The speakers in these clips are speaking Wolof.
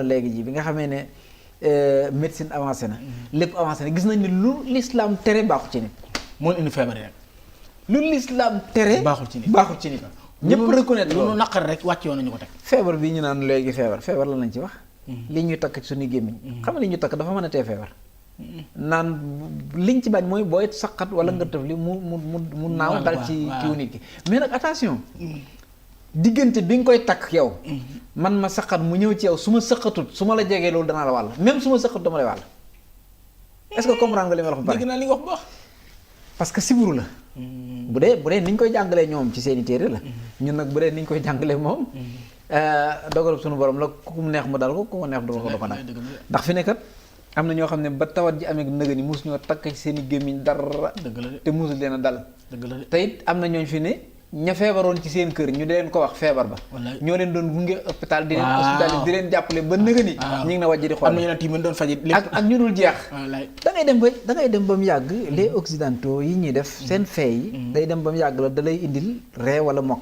léegi ji bi nga xamee ne médecine avancé na lépp avancé na gis nañ ni lu l'islam tere baaxul ci nit moo indi feebar rek lu l'islam tere baaxul ci nit ñëpp reconnaître lu nu naqar rek wàcc yoon nañu ko teg feebar bi ñu naan léegi feebar la lañ ci wax li ñuy takk ci suñu gémmiñ xam nga li ñu takk dafa mën a tee feebar naan liñ ci bañ mooy booy saqat wala nga tëf li mu naaw dal ci kiw nit ki mais nag attention diggante bi nga koy takk yow man ma saqat mu ñëw ci yow su ma saqatut su ma la jegee loolu danaa la wàll même su ma saqatut dama lay wàll est-ce que comprendre nga li ma wax ba pare dégg naa li nga wax baax parce que siburu la bu dee ni ñu koy jàngalee ñoom ci seeni téere la ñun nag bu dee ni ñu koy jàngalee moom dogalub suñu borom la ku mu neex mu dal ko ku mu neex du ko dal ndax fi nekkat am na ñoo xam ne ba tawat ji amee nëga ni mus ñoo takk ci seen i gémmiñ dara te musul leen a dal te it am na ñooñ fi ne ña feebaroon ci seen kër ñu di leen ko wax feebar ba ñoo leen doon gunge hôpital di leen hospitaliser di leen jàppale ba nëga ni ñu ngi na wàjji di xool am na ñeneen tamit doon faj ak ñu dul jeex da ngay dem ba mu yàgg les occidentaux yi ñuy def seen fee yi day dem ba mu yàgg la da lay indil ree wala mokk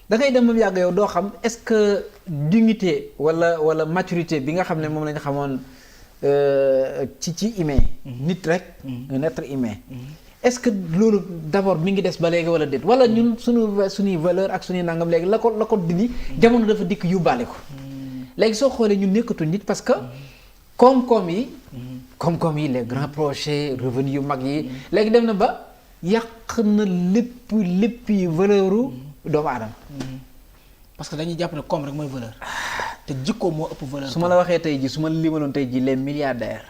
da ngay dem ba mu yàgg yow doo xam est-ce que dignité wala maturité bi nga xam ne moom la ñu xamoon ci humain nit rek un être humain est-ce que loolu d'abord mi ngi des ba léegi wala déet wala ñun suñuy valeur ak suñuy nangam léegi la ko dindi jamono dafa dikk yóbbaale ko léegi soo xoolee ñu nekkatu nit parce que koom-koom yi les grands projets revenus yu mag yi léegi dem na ba yàq na lépp yi valeuru doomu aadama parce que dañuy jàpp ne koom rek mooy valeur te jikko moo ëpp valeur su ma la waxee tey ji su ma limaloon tey ji les milliardaires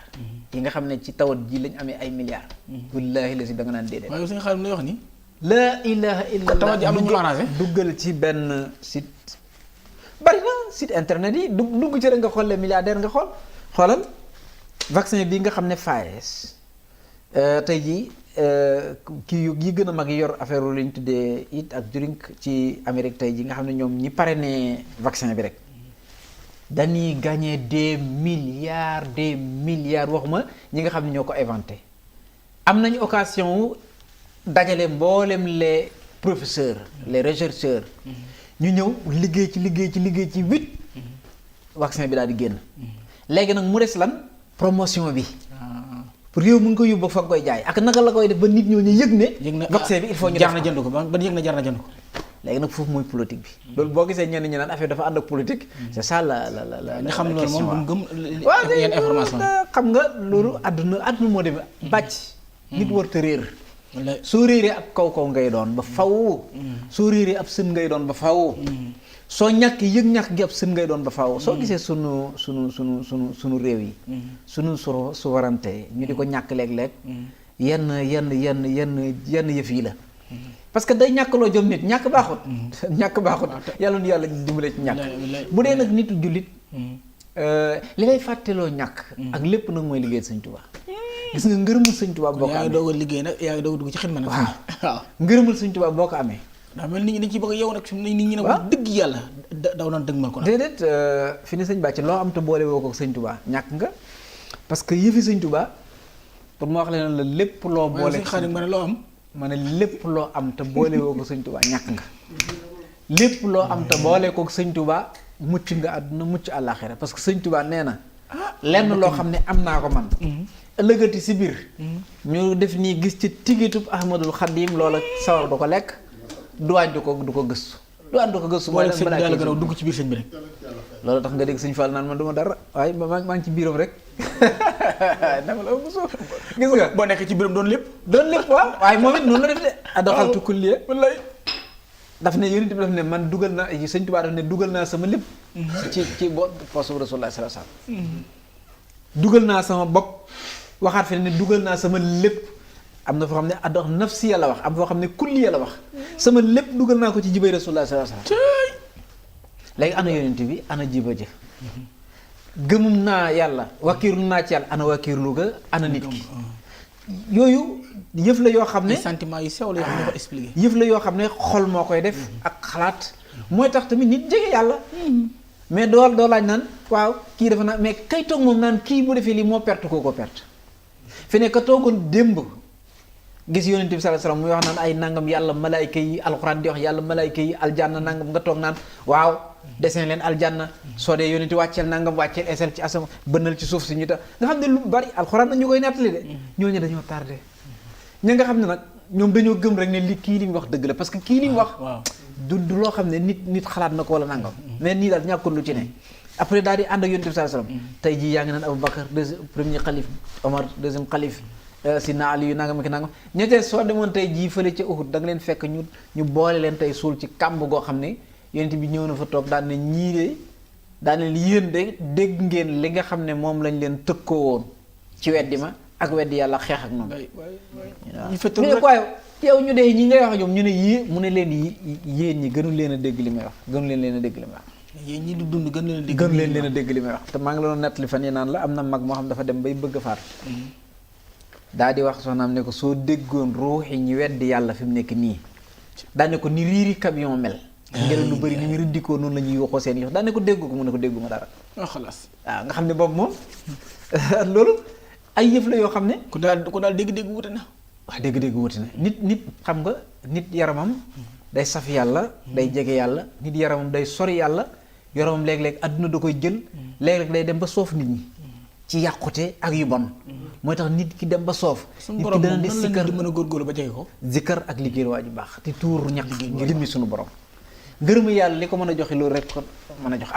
yi nga xam ne ci tawat ji lañ amee ay milliards wallaahi la si da nga naan déedéet waaye suñu xaalis lay wax ni laa ilaha illallah tawat ji am na ñu arrangé duggal ci benn site bari na site internet yi dugg ci rek nga xool les milliardaires nga xoolal vaccin bi nga xam ne Faes tey ji kii yi gën a mag yor affaire lu ñu tuddee it ak drink ci Amérique tey ji nga xam ne ñoom ñi parrainé vaccin bi rek dañuy gagner des milliards waxuma ñi nga xam ne ñoo ko inventé am nañu occasion wu dajale mboolem les professeurs les chercheurs ñu ñëw liggéey ci 8 vaccin bi daal di génn léegi nag mu des lan promotion bi pour réew mu ngi ko yóbbu fa nga koy jaay ak naka la koy def ba nit ñoo ñu yëg ne vaccin bi il faut ñu jar na jënd ko ba yëg na jar na jënd ko léegi nag foofu mooy politique bi loolu boo gisee ñenn ñi naan affaire dafa ànd ak politique c'est ça la nga xam loolu moom bu mu gëm yenn information xam nga loolu àdduna moo demee bàcc nit warta réer soo réeree ab kaw ngay doon ba faw soo réeree ab sën ngay doon ba faw soo ñàkk ñàkk gi ab sën ngay doon ba faw soo gisee sunu réew yi sunu souveraineté ñu di ko ñàkk léeg-léeg yenn yëf yi la parce que day ñàkk loo jom nit ñàkk baaxut yàlla nu yàlla dimbale ci ñàkk bu dee nag nitu jullit li lay fàtteloo ñàkk ak lépp nag mooy liggéey Sëñ Tuubaa gis nga ngërëmul Sëñ Tuubaa boo ko amee yaa ngi doog a liggéey nag yaa ngi doog a dugg ci xidma nag waaw ngërëmul Sëñ Tuubaa boo ko amee daa mel nit ñi dañ ci bëgg yow nag fi nit ñi nag wax dëgg yàlla daw naan dëgg mal ko nag déedéet fi ni sëñ bàcc loo am te boole woo ko Sëñ Tuubaa ñàkk nga parce que yëfi Sëñ Tuubaa pour ma wax leen la lépp loo boole ma ne loo am ma ne lépp loo am te boole woo ko Sëñ Tuubaa ñàkk nga lépp loo am te boole ko Sëñ Tuubaa mucc nga àdduna mucc àllaaxira parce que Sëñ Tuubaa nee na lenn loo xam ne am naa ko man ëllëgati si biir ñu def nii gis ci tigitub Ahmadul Xadim loola sawar du ko lekk duwaañ du ko gëstu duwaañ du ko gëstu mooy yàlla gën a dugg ci biir sëñ bi rek loolu tax nga dégg Sëñ Fall naan man du ma dara waaye maa ngi ci biiram rek dama la gis nga boo nekk ci biiram doon lépp waaw waaye moom it noonu la def de adoxaltu kulliye wallaay daf ne yonent bi daf ne man dugal naa Sëñ Tuubaa daf ne dugal naa sama lépp ci poche Rasulullah sallallahu alayhi wasallam dugal naa sama bopp waxaat fi ne dugal naa sama lépp am na foo xam ne adox nafsi la wax am foo xam ne kulliya la wax sama lépp dugal naa ko ci jibay Rasulullah sallallahu alayhi wasallam léegi ana yonent bi ana jiba ja gëmum naa yàlla wakiirlu naa ci yàlla ana wakiirlu ga ana nit ki yooyu yëf la yoo xam ne sentiment yu sew la yoo xam ne ko expliqué yëf la yoo xam ne xol moo koy def ak xalaat mooy tax tamit nit jege yàlla mais doo laaj naan waaw kii dafa naan mais kay toog moom naan kii bu defee lii moo perte koo ko perte fi ne ka toogoon démb gis yonent bi sallallahu alayhi wasallam muy wax naan ay nangam yàlla malaayka yi alxuraan di wax yàlla malaayka yi aljanna nangam nga toog naan waaw dessin leen aljanna soo dee yónenti wàcceel nangam wàcceel esel ci asama bënnal ci suuf si ñu tax nga xam ne lu bari alxuraan na ñu koy nettali de ñooñu dañoo tardé ñi nga xam ne nag ñoom dañoo gëm rek ne kii li mu wax dëgg la parce que kii li mu wax du loo xam ne nit xalaat na ko wala nangam mais nii daal ñàkkoon lu ci ne après daal di ànd ak yónent bi sallallahu alayhi wasallam tey jii yaa ngi naan Aboubacar premier xalif Omar deuxième xalif Sidna Ali yu nangam ak nangam ñettee soo demoon tey jii fële ca Uhud da nga leen fekk ñu boole leen tey suul ci kàmb goo xam ne yónent bi ñëw na fa toog daan ne ñii de daan leen yéen de dégg ngeen li nga xam ne moom lañ leen tëkkoo woon ci weddi ma ak weddi yàlla xeex ak noonu ñu ne quoi yow ñu dee ñi ngay wax ñoom ñu ne yii mu ne leen yéen ñi gënu leen a dégg li may wax gënu leen a dégg li may wax yéen ñi du dund gën leen a dégg li may wax te maa ngi la doon nettali fan yi naan la am na mag moo xam dafa dem bay bëgg a faatu daa di wax soxnaam ne ko soo déggoon ruuxi ñi weddi yàlla fi mu nekk nii daane ko ni riiri camion mel ngelaw lu bëri ni ñu riddikoo noonu la ñuy waxoo seen yox daane ko déggu ko mu ne ko dégguma dara xalaas waaw nga xam ne boobu moom loolu ay yëf la yoo xam ne ku daal dégg-dégg wuute na wax dégg-dégg wuute na nit xam nga nit yaramam day saf yàlla day jege yàlla nit yaramam day sori yàlla yaramam léeg-léeg àdduna da koy jël léeg-léeg day dem ba soof nit ñi ci yàqute ak yu bon mooy tax nit ki dem ba soof nit ki dana di sikkar mën a góorgóorlu ba jege ko zikkar ak liggéey waa ju baax te tuur ñaq ngir jëmmi suñu borom ngërëmu yàlla li ko mën a joxe loolu rek ko mën a joxe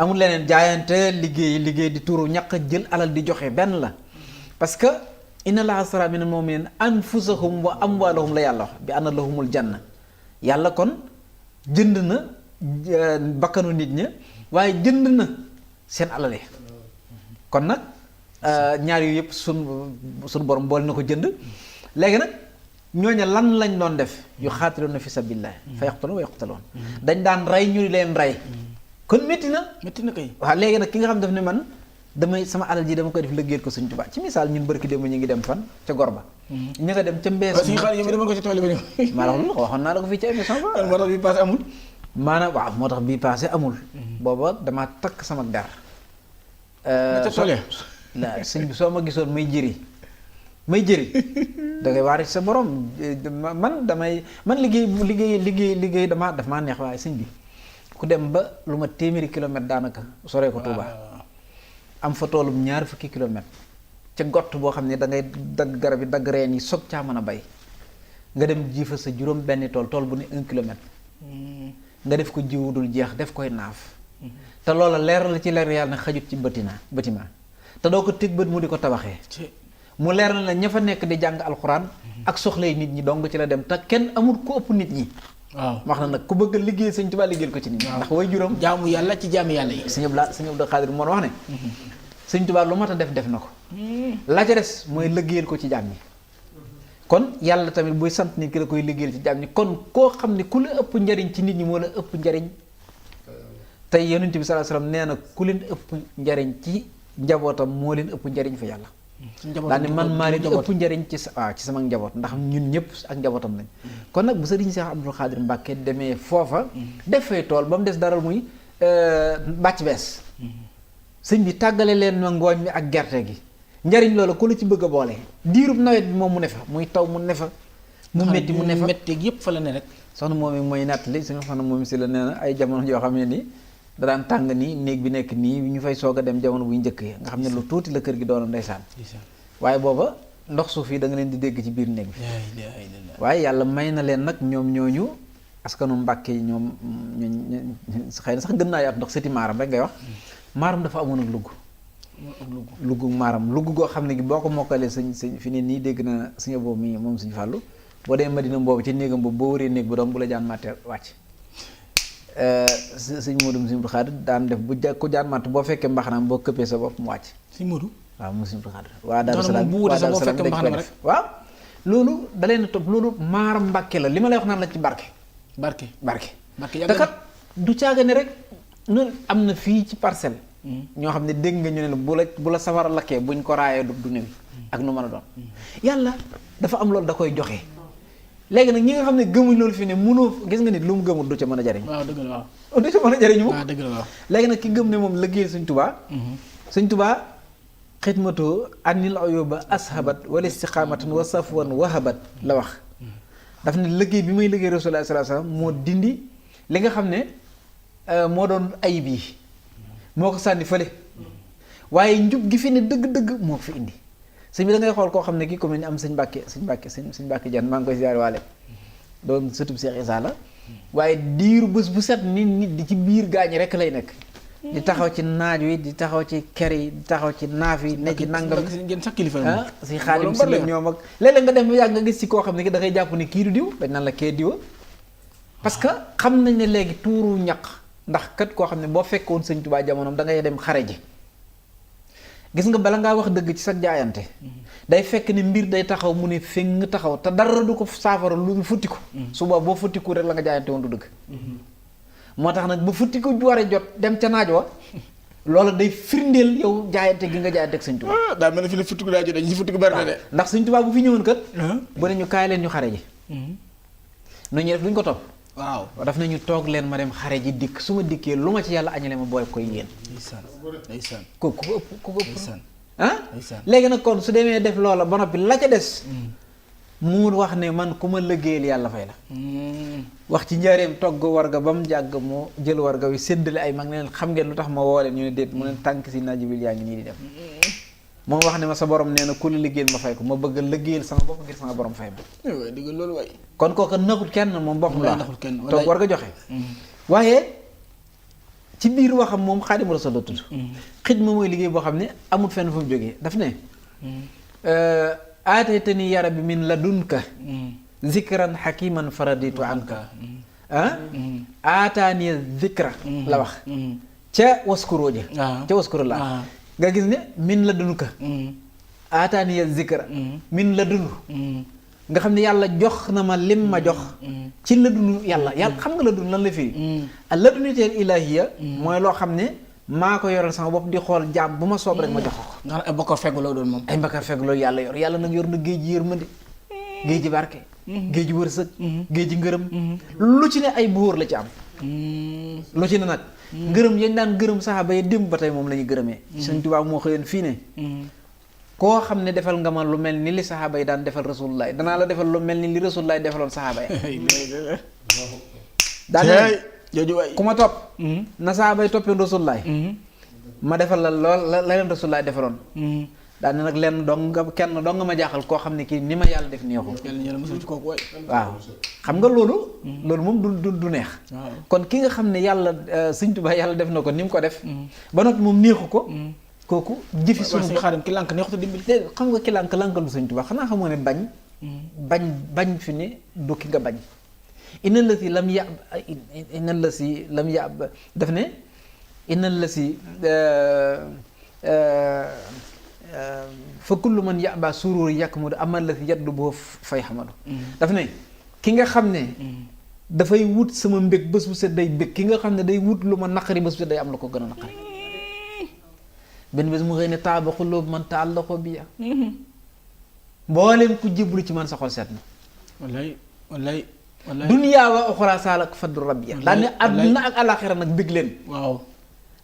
amul leneen jaayante liggéey di tuuru ñaq jël alal di joxe benn la parce que inna allaha astara minal mu'minina anfusahum wa amwalahum la yàlla wax bi anna lahumul janna yàlla kon jënd na bakkanu nit ña waaye jënd na seen alal yi kon nag ñaar yu yëpp suñ borom boole na ko jënd léegi nag ñooña lan lañ doon def yu xaatiloona fi sabilillah fa yaqtaloon wa yuqtaloon dañ daan rey ñu leen rey kon métti na kay waaw léegi nag ki nga xam daf ne man damay sama alal ji dama koy def liggéeyal ko Sëñ Tuubaa ci misaal ñun barki démb ñu ngi dem fan ca Gorba ñu nga dem ca mbees maa la waxoon naa la ko fii ca émission ba moo tax bii passé amul maanaam waaw moo tax bii passé amul booba damaa takk sama dar la sëñ bi soo ma gisoon may jëri da ngay waare ci sa borom man liggéey daf maa neex waaye sëñ bi ku dem ba lu ma téeméeri kilomètre daanaka soree ko Touba am fa toolum 20 kilomètre ca gott boo xam ne da ngay dagg garab yi dagg reen yi soog caa mën a bay nga dem ji fa sa juróom benn tool bu ne 1 kilomètre nga def ko jiwu dul jeex def koy naaf te loola leer la ci leer yàlla na xajut ci bâtiment te doo ko teg bët mu di ko tabaxee mu leer na la ña fa nekk di jàng alxuraan ak soxlay nit ñi dong ci la dem te kenn amul ku ëpp nit ñi waaw wax na nag ku bëgg a liggéey Sëñ Tuubaa liggéeyal ko ci nit ñi ndax way juróom jaamu yàlla ci jaamu yàlla yi Sëñ Abdou Xaadir moo wax ne Sëñ Tuubaa lu mat a def na ko la ca des mooy liggéeyal ko ci jaam ñi kon yàlla tamit buy sant nit ki la koy liggéeyal ci jaam ñi kon koo xam ne ku la ëpp njariñ ci nit ñi moo la ëpp njariñ tey Yonent bi sallallahu alayhi wasallam nee na ku leen ëpp njariñ ci njabootam moo leen ëpp njariñ fa yàlla daal ne man maa leen ëpp njariñ ci sama njaboot ndax ñun ñëpp ak njabootam lañ kon nag bu Sëriñ Seex Abdul Xaadir Mbàkke demee foofa def fay tool ba mu des dara muy bàcc bees sëñ bi tàggale leen ma ngooñ mi ak gerte gi njariñ loolu ku la ci bëgg a boole diirub nawet bi moom mu ne fa muy taw mu ne fa mu métti mu ne fa métti yëpp fa la ne rek soxna moom mi mooy nattali suñu soxna moom si la nee na ay jamono yoo xam ne nii da daan tàng nii néeg bi nekk nii ñu fay soog a dem jamono buy njëkk yi nga xam ne lu tuuti la kër gi doon ndeysaan waaye booba ndox suuf yi da nga leen di dégg ci biir néeg bi waaye yàlla may na leen nag ñoom ñooñu askanu Mbàkke yi ñoom xëy na sax gën naa yaatu ndax sëti maaram rek ngay wax maaram dafa amoon ak lugg maaram lugg goo xam ne gi boo ko mokkalee sëñ fi ne nii dégg na sëñ boobu mi moom suñu fàllu boo dee Madina boobu ci néegam boobu boo wëree néeg bu doom bu la jaan màttee wàcc sëñ Modou Sëñ Abdou Khadre daan def bu ko jaan màtt boo fekkee mbaxanaam boo këppee sa bopp mu wàcc sëñ Modou waaw mu Sëñ Abdou Khadre waa Daaru Salaam dañ ko def waaw loolu da leen a topp loolu maaram Mbàkke la li ma lay wax naan la ci barke te kat du caaga ne rek noonu am na fii ci parcelle ñoo xam ne dégg nga ñu ne bu la safara lakkee buñ ko raayee du néwi ak nu mën a doon yàlla dafa am loolu da koy joxe léegi nag ñi nga xam ne gëmuñ loolu fi ne mënoo gis nga nit lu mu gëmul du ca mën a jariñ waaw dëgg la waaw du ca mën a jariñ mu dëgg la waaw léegi nag ki gëm ne moom liggéey Sëñ Tuubaa xidmatu anil uyuba ashabat wala istiqamatan wa safwan wahabat la wax daf ne liggéey bi may liggéey Rasulullah sallallahu alayhi wasallam moo dindi li nga xam ne moo doon ayib yi moo ko sànni fële waaye njub gi fi ne dëgg-dëgg moo ko fi indi sëñ bi da ngay xool koo xam ne kii comme ni am sëñ Mbàkke Jan maa ngi koy ziar waale doon sëtub Cheikh Issa la waaye diiru bés bu set nit di ci biir gaañi rek lay nekk di taxaw ci naaj wi di taxaw ci ker yi di taxaw ci naaf yi ne ci nangam ngeen sax kilifa si Xaadim si la ñoom ak léeg-léeg nga dem ba yàgg nga gis ci koo xam ne ki da ngay jàpp ne kii du diw dañ naan la kee diwa parce que xam nañ ne léegi tuuru ñaq ndax kat koo xam ne boo fekkoon sëñ Tuubaa jamonoom da ngay dem xare ji gis nga bala ngaa wax dëgg ci sa jaayante day fekk ne mbir day taxaw mu ne feng taxaw te dara du ko saafara lu futtiku suba boo futtiku rek la nga jaayante woon du dëgg moo tax nag bu futtiku war a jot dem ca naaj wa loolu day firndeel yow jaayante gi nga jaayante ak sëñ Tuubaa daa mel ne fi ne futtiku daa jot dañu si futtiku bari na de ndax sëñ Tuubaa bu fi ñëwoon kat bu ne ñu kaay leen ñu xare ji nu ñuy def duñ ko topp waaw daf nañu toog leen ma dem xare ji dikk su ma dikkee lu ma ci yàlla añale ma boole koy yéen ndeysaan ku ko ëpp ndeysaan léegi nag kon su demee def loola ba noppi la ca des mu wax ne man ku ma liggéeyal yàlla fay la wax ci njaareem togg warga ba mu jàgg moo jël warga wi séddale ay mag ne leen xam ngeen lu tax ma woo leen ñu ne déet mu ne tànk si najibil yaa ngi nii di dem moom wax ne ma sa borom nee na ku la liggéeyal ma fay ko ma bëgg a liggéeyal sama bopp ngir sama borom fay ma waay dëgg loolu waay kon kooka naxut kenn moom boppam la naxut kenn toog war nga joxe waaye ci biir waxam moom Xaadimu Rasuul la tudd xidma mooy liggéey boo xam ne amul fenn fu mu jógee daf ne aataytani ya rabbi min ladunka zikran hakiman faraditu anka aataani zikra la wax ca waskuro ja ca waskuro la nga gis ne min ladunka aataani zikra min ladunu nga xam ne yàlla jox na ma lim ma jox ci ladunu yàlla xam nga ladunu lan la firi al laduniteel ilahiya mooy loo xam ne maa ko yoral sama bopp di xool jaam bu ma soob rek ma jox ko nga xam ay mbakar feggu loo doon moom ay mbakar feggu loo yàlla yor yàlla nag yor na géej ji yërmande géej ji barke géej ji wërsëg géej ji ngërëm lu ci ne ay buur la ci am lu ci ne nag ngërëm yañ daan gërëm saxaaba yi démb ba tey moom la ñuy gërëmee Sëñ Tuubaa moo xëyoon fii ne koo xam ne defal nga ma lu mel ni li saxaaba yi daan defal rasulullah danaa la defal lu mel ni li rasulullah defaloon saxaaba yi daan jooju waay ku ma topp na saxaaba yi toppoon rasulullah ma defal la lool la leen rasulullah defaloon daal ne nag lenn dong nga kenn dong nga ma jaaxal koo xam ne kii ni ma yàlla def neexul yàlla mosul ci kooku waay waaw xam nga loolu moom du neex kon ki nga xam ne yàlla Sëñ Tuubaa yàlla def na ko ni mu ko def ba noppi moom neexu ko kooku jëfi suñu xaadim ki lànk neexut a dimbali xam nga ki lànkalu Sëñ Tuubaa xanaa xamoo ne bañ fi ne du ki nga bañ inna la si lam yab daf ne inna la si fa kullu man yaba sururi yakmudu amal la si yaddu boo fay xamadu daf ne ki nga xam ne dafay wut sama mbég bés bu set day bég ki nga xam ne day wut lu ma naqari bés bu set day am la ko gën a naqari benn bés mu xëy ne taaba xulóob man taallaqo bi ya mbooleem ku jébbalu ci man sa xol seet na wallaay duniyaa wa uxraa saalak faddu rabbiya daane àdduna ak alaxira nag bég leen waaw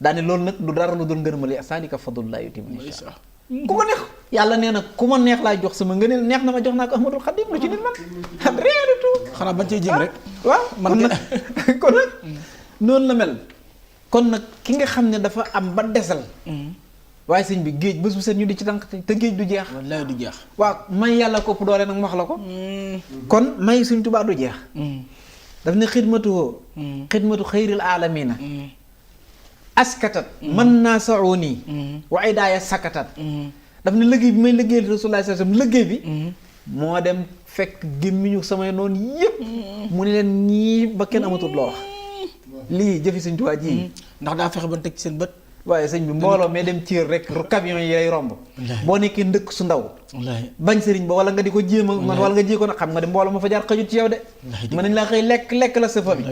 daane loolu nag du dara lu doon ngërëmal ya saalika fadlullah yuti man yasha ku ma neex yàlla nee na ku ma neex laay jox sama ngëneel neex na ma jox naa ko Ahmadul Xadim lu ci nit man xam rien du tout xanaa bañ cee jëm rek waaw man nag kon nag noonu la mel kon nag ki nga xam ne dafa am ba desal waaye sëñ bi géej bés bu set ñu di ci tànk te géej du jeex wallaay du jeex waaw may yàlla ko ëpp doole nag mu wax la ko kon may Sëñ Tuubaa du jeex daf ne xidmatu xayril aalamiina askatat mën naa sauni wa ay daaya sakatat daf ne liggéey bi may liggéeyal Rasulullah sallallahu alayhi wasallam liggéey bi moo dem fekk gémmiñu samay noonu yëpp mu ne leen ñii ba kenn amatul loo wax lii jëfi Sëñ Tuubaa ji ndax daa fexe ba teg ci seen bët waaye sëñ bi mbooloo mais dem ciir rek camion yi lay romb boo nekkee ndëkk su ndaw bañ sëriñ ba wala nga di ko jéem a man wala nga jée ko nag xam nga de mbooloo ma fa jaar xëjut ci yow de mën nañ laa xëy lekk la sa fa bi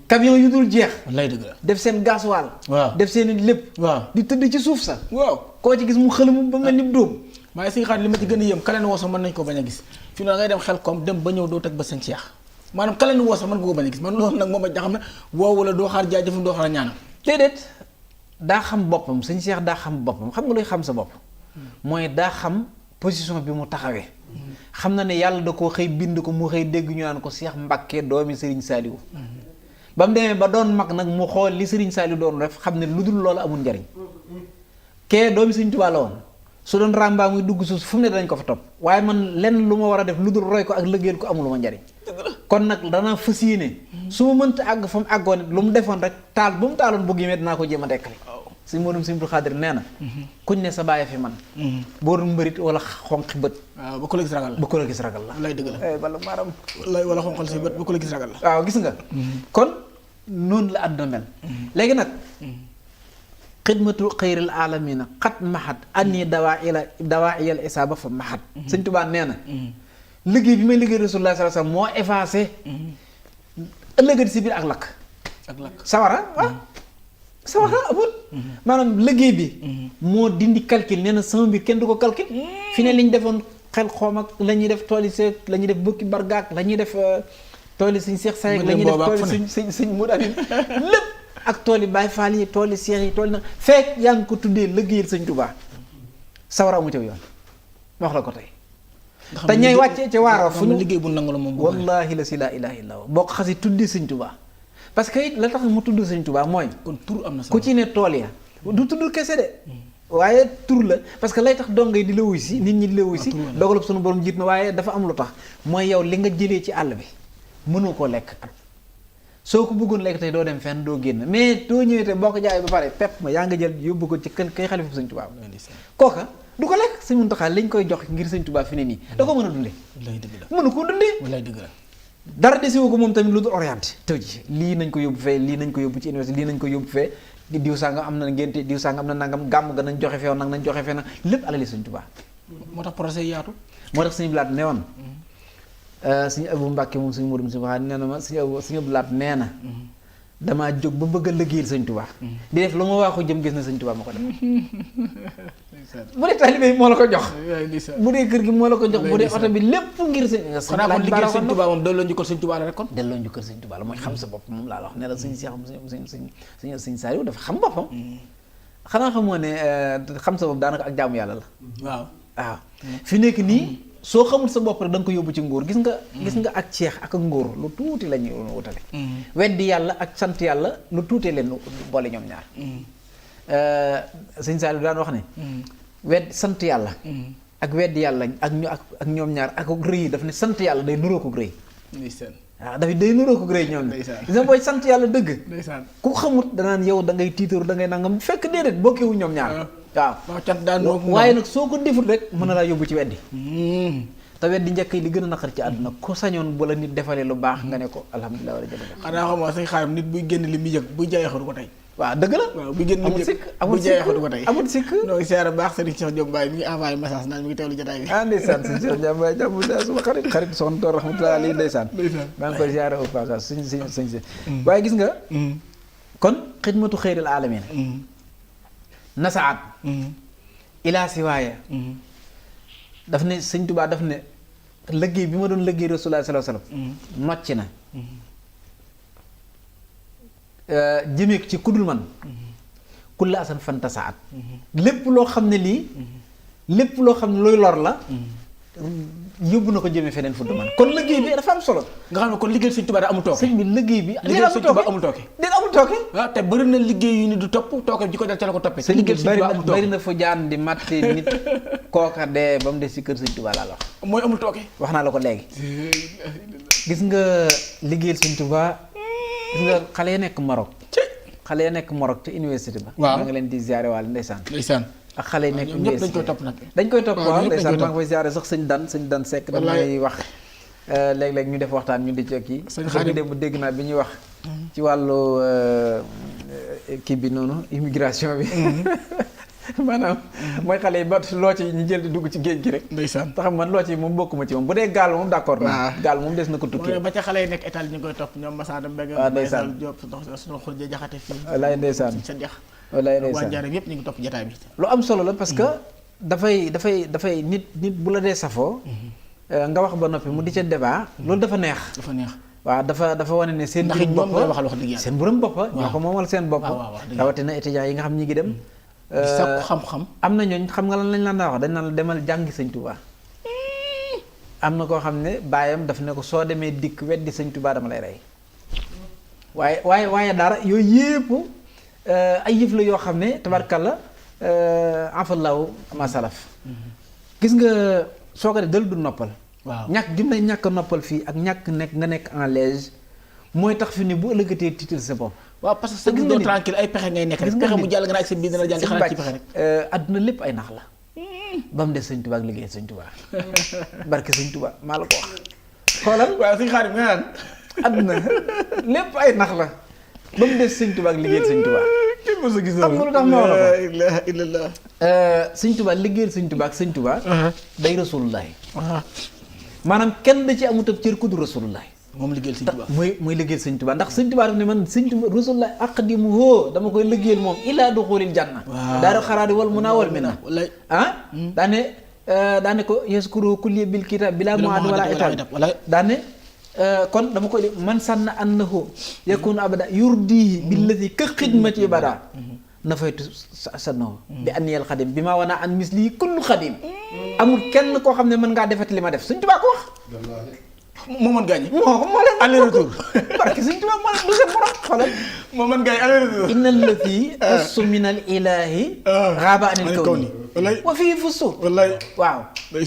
camion yu dul jeex wallaay dëgg la def seen gasoil waaw def seen lépp waaw di tëdd ci suuf sa waaw koo ci gis mu xëlamu ba mel ni dóom waaye si xaar li ma ci gën a yëm kaleen woo sax mën nañ ko bañ a gis fi na ngay dem xel koom dem ba ñëw doo teg ba seen Cheikh maanaam kaleen woo sax mën nga ko bañ a gis man loolu nag moom a jaxam ne woo wala doo xaar jaajëfam doo xaar ñaanam déedéet daa xam boppam Sëñ Cheikh daa xam boppam xam nga luy xam sa bopp mooy daa xam position bi mu taxawee xam na ne yàlla da koo xëy bind ko mu xëy dégg ñu naan ko Cheikh Mbacké doomi Serigne Saliou ba mu demee ba doon mag nag mu xool li Serigne Saliou doon def xam ne lu dul loolu amul njariñ kee doomi Serigne Touba la woon su doon ràmbaa muy dugg suuf fu mu ne dañ ko fa topp waaye man lenn lu ma war a def lu dul roy ko ak lëggéeyal ko amul lu ma njariñ kon nag danaa fas yéene su ma mënta àgg fa mu àggoon it lu mu defoon rek taal bu mu taaloon bëgg yi dinaa ko jéem a dekkali suñ moodum Sëñ Abdou Khadre nee na kuñ ne sa bàyyi fi man boo doon mbërit wala xonqi bët waaw ba ko la gis ragal la ba ko la gis ragal la lay dëgg la bala maaram wala xonqal si bët ba ko la gis ragal la waaw gis nga kon noonu la àdduna mel léegi nag xidmatu xayril alamina xat maxat anni dawaa iyal isaaba fa maxat Sëñ Tuubaa nee na liggéey bi may liggéey Rasulullah sallallahu alayhi wasallam moo effacé ëllëgati si biir ak lakk sawara waaw sawara amul maanaam liggéey bi moo dindi calcul nee na sama mbir kenn du ko calcul fi ne li ñu defoon xel xoom ak la ñuy def tooli seeg la ñuy def bëkki bargaak la ñuy def tooli suñ seex sayeg la ñuy def tooli suñ mu danin lépp ak tooli Baay Faal yi tooli seex yi tooli na fekk yaa ngi ko tuddee liggéeyal Sëñ Tuubaa sawara amu ca yoon wax la ko tey te ñay wàccee ca waaroo fu ñu liggéey bu nangu la moom wallaahi la si laa ilaaha illa Allah boo ko xasi tuddee Sëñ Tuubaa parce que it la tax mu tudd Sëñ Tuubaa mooy kon tur am na ku ci ne tool ya du tudd kese de waaye tur la parce que lay tax dongay di la wuy si nit ñi di la wuy si dogalub sunu borom jiit na waaye dafa am lu tax mooy yow li nga jëlee ci àll bi mënoo koo lekk at soo ko bëggoon lekk tey doo dem fenn doo génn mais doo ñëwee te boo ko jaayee ba pare pepp ma yaa nga jël yóbbu ko ci kay xalifa Sëñ Tuubaa kooka du ko lekk Sëñ Muntaxaa lañ koy jox ngir Sëñ Tuubaa fi ne nii da ko mën a dundee mënu koo dundee dara desiwu ko moom tamit lu dul orienté tëw ji lii nañ ko yóbbu fee lii nañ ko yóbbu ci université lii nañ ko yóbbu fee diw sàngam am na ngénte diw sàngam am na nangam gàmm ga nañ joxe fee nag nañ joxe fee nag lépp alali Sëñ Tuubaa moo tax projet yaatu moo tax Sëñ Blaat ne woon Sëñ Abu Mbàkke moom Sëñ Modou Sëñ Waxaa nee na ma Sëñ Blaat nee na damaa jóg ba bëgg a liggéeyal Sëñ Tuubaa di def lu ma waaxu jëm gis na Sëñ Tuubaa ma ko def bu dee taalibe bi moo la ko jox bu dee kër gi moo la ko jox bu dee oto bi lépp ngir xanaa kon liggéey Sëñ Tuubaa moom delloo njukkal Sëñ Tuubaa la rek kon delloo njukkal Sëñ Tuubaa la mooy xam sa bopp moom laa la wax ne la Sëñ Seex Sëñ Saaliw dafa xam boppam xanaa xamoo ne xam sa bopp daanaka ak jaamu yàlla la waaw fi nekk nii soo xamul sa bopp rek da nga ko yóbbu ci nguur gis nga ak ceex ak nguur lu tuuti la ñuy wutale weddi yàlla ak sant yàlla lu tuutee leen boole ñoom ñaar Sëñ Saaliw daan wax ne sant yàlla ak weddi yàlla ak ñoom ñaar ak rëy daf ne sant yàlla day nuroo ko rëy waaw dafay day nuroo ko rëy ñoom gis nga booy sant yàlla dëgg ku xamut danaan yow da ngay tiitaru da ngay nangam fekk déedéet bokkewu ñoom ñaar waaw waaye nag soo ko defut rek mën na laa yóbbu ci weddi te weddi njëkk yi li gën a naqar ci àdduna ku sañoon bu la nit defalee lu baax nga ne ko alhamdulilah wala jërëjëf xanaa xamoo sañ xaaram nit buy génn li muy yëg buy jaayee ko tey waaw dëgg la waaw buy génn li muy yëg buy jaayee ko tey amul sikk donc siyaare baax Serigne Cheikh Diop Baye mi ngi envoyé message naan mi ngi teewlu jotaay bi ndeysaan Serigne Cheikh Diop Baye jàmm suma xarit soxna Toor rahmatullahi alayhi ndeysaan maa ngi koy siyaare au passage suñ waaye gis nga kon xidmatu xayril alamin nasaat ilaa siwaaya daf ne Sëñ Tuubaa daf ne liggéey bi ma doon liggéey Rasulullah sallallahu alayhi wasallam nocc na jëmee ci kudul man kulla asan fantasaat lépp loo xam ne lii lépp loo xam ne looy lor la yóbbu na ko jëmee feneen fu du man kon liggéey bi dafa am solo nga xam ne kon liggéey Sëñ Tuubaa da amul tooke sëñ bi liggéey bi liggéey Sëñ Tuubaa amul tooke déet amul tooke waaw te bëri na liggéey yu ni du topp tooke ji ko dal ca la ko toppee sëñ bi bëri na fu jaan di matte nit kooka dee ba mu des ci kër Sëñ Tuubaa laa la wax mooy amul tooke wax naa la ko léegi gis nga liggéeyal Sëñ Tuubaa gis nga xale ya nekk Maroc te université ba maa ngi leen di ziare waale ndeysaan ak xale yi nekk ñëpp dañ koy topp nag dañ koy topp waaw ndeysaan maa ngi koy ziare sax sëñ Dan Seck damay wax léeg-léeg ñu def waxtaan ñu di ci kii sëñ démb dégg naa bi ñuy wax ci wàllu kii bi noonu immigration bi maanaam mooy xale yi ba looc yi ñu jël di dugg ci géej gi rek ndeysaan te xam man looc yi moom bokkuma ci moom bu dee gaal moom d'accord na gaal moom des na ko tukki ba ca xale yi nekk état ñu ngi koy topp ñoom Masada Mbeng waaw ndeysaan Diop suñu xurje jaxate fii wallaay ndeysaan sa dex wallaay ndeysaan waa Njaaréem yëpp ñu ngi topp jotaay bi lu am solo la parce que dafay nit bu la dee safoo nga wax ba noppi mu di ca débat loolu dafa neex waaw dafa wane ne seen borom boppa seen borom boppa ñoo ko moomal seen bopp rawatina étudiants yi nga xam ñi ngi dem sakku xam-xam am na ñooñ xam nga lan lañ laan daa wax dañ naan la demal jàngi Sëñ Tuubaa am na koo xam ne baayam daf ne ko soo demee dikk weddi Sëñ Tuubaa dama lay rey waaye dara yooyu yëpp ay yëf la yoo xam ne tabarkalla afallaahu ma salaf gis nga soo ko def dal du noppal. waaw ñàkk gi may ñàkk noppal fii ak ñàkk nekk nga nekk en l'aise mooy tax fi ne bu ëllëgatee tiital sa bopp. waaw parce que sa gis nga tranquille ay pexe ngay nekk rek pexe mu jàll nga ak sa biir dina jàll di xalaat ci pexe rek. adduna lépp ay nax la. ba mu des sëñ Tuubaa ak liggéey sëñ Tuubaa barke sëñ Tuubaa maa la ko wax. xoolal waaw suñu xaar nga naan. adduna lépp ay nax la ba mu des sëñ Tuubaa ak liggéey sëñ Tuubaa. kenn mos a gis xam nga lu tax ma wax la ko. la ilaha illallah. sëñ Tuubaa liggéeyal sëñ Tuubaa ak sëñ Tuubaa. day rasulullahi. maanaam kenn da ci amut ab cër ku du rasulullahi. moom liggéeyal sëñ Tuubaa. mooy liggéeyal sëñ Tuubaa ndax sëñ Tuubaa daf ne man sëñ Tuubaa rasulullahi aqdimu hoo dama koy liggéeyal moom ilaa duxulil janna. waaw daara xaraadi wal munaa wal minna. wallaay daane ko yaskuru kulli bil kitab bila muad wala itab daane kon dama koy man sànna annahu yakunu abada yurdihi billati ka xidmati bada nafaytu sannahu bi anniyal xadim bi maa wana an misli kullu xadim amul kenn koo xam ne mën ngaa defati li ma def sëñ Tuubaa ko wax. moo mën gaañi. moo leen aller retour. barke sëñ Tuubaa moo leen du seen borom xoolal. moo mën gaañi aller retour. innal lati assu minal ilaahi raaba anil kawni wa fii fustu. wallaay waaw.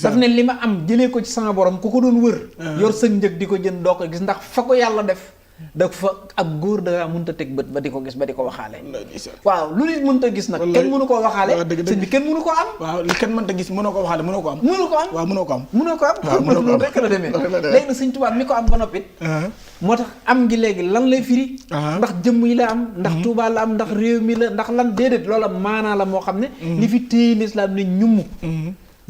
daf ne li ma am jëlee ko ci sama borom ku ko doon wër. yor sa njëg di ko jënd doo ko gis ndax fa ko yàlla def. da fa ab góor da ngaa mënut a teg bët ba di ko gis ba di ko waxaale. waaw lu nit mënut a gis nag. kenn mënu koo waxaale. sëñ bi kenn mënu koo am. waaw li kenn mënut a gis mënoo ko waxaale mënoo ko am. mënu ko am waaw mënoo ko am. mënoo ko am. waaw mënoo ko am rek la demee. léegi nag sëñ Tuubaa mi ko am ba noppit moo tax am gi léegi lan lay firi. ndax jëmm yi la am. ndax Tuubaa la am ndax réew mi la ndax lan déedéet loola maanaa la moo xam ne. li fi téye lislaam ne ñumm.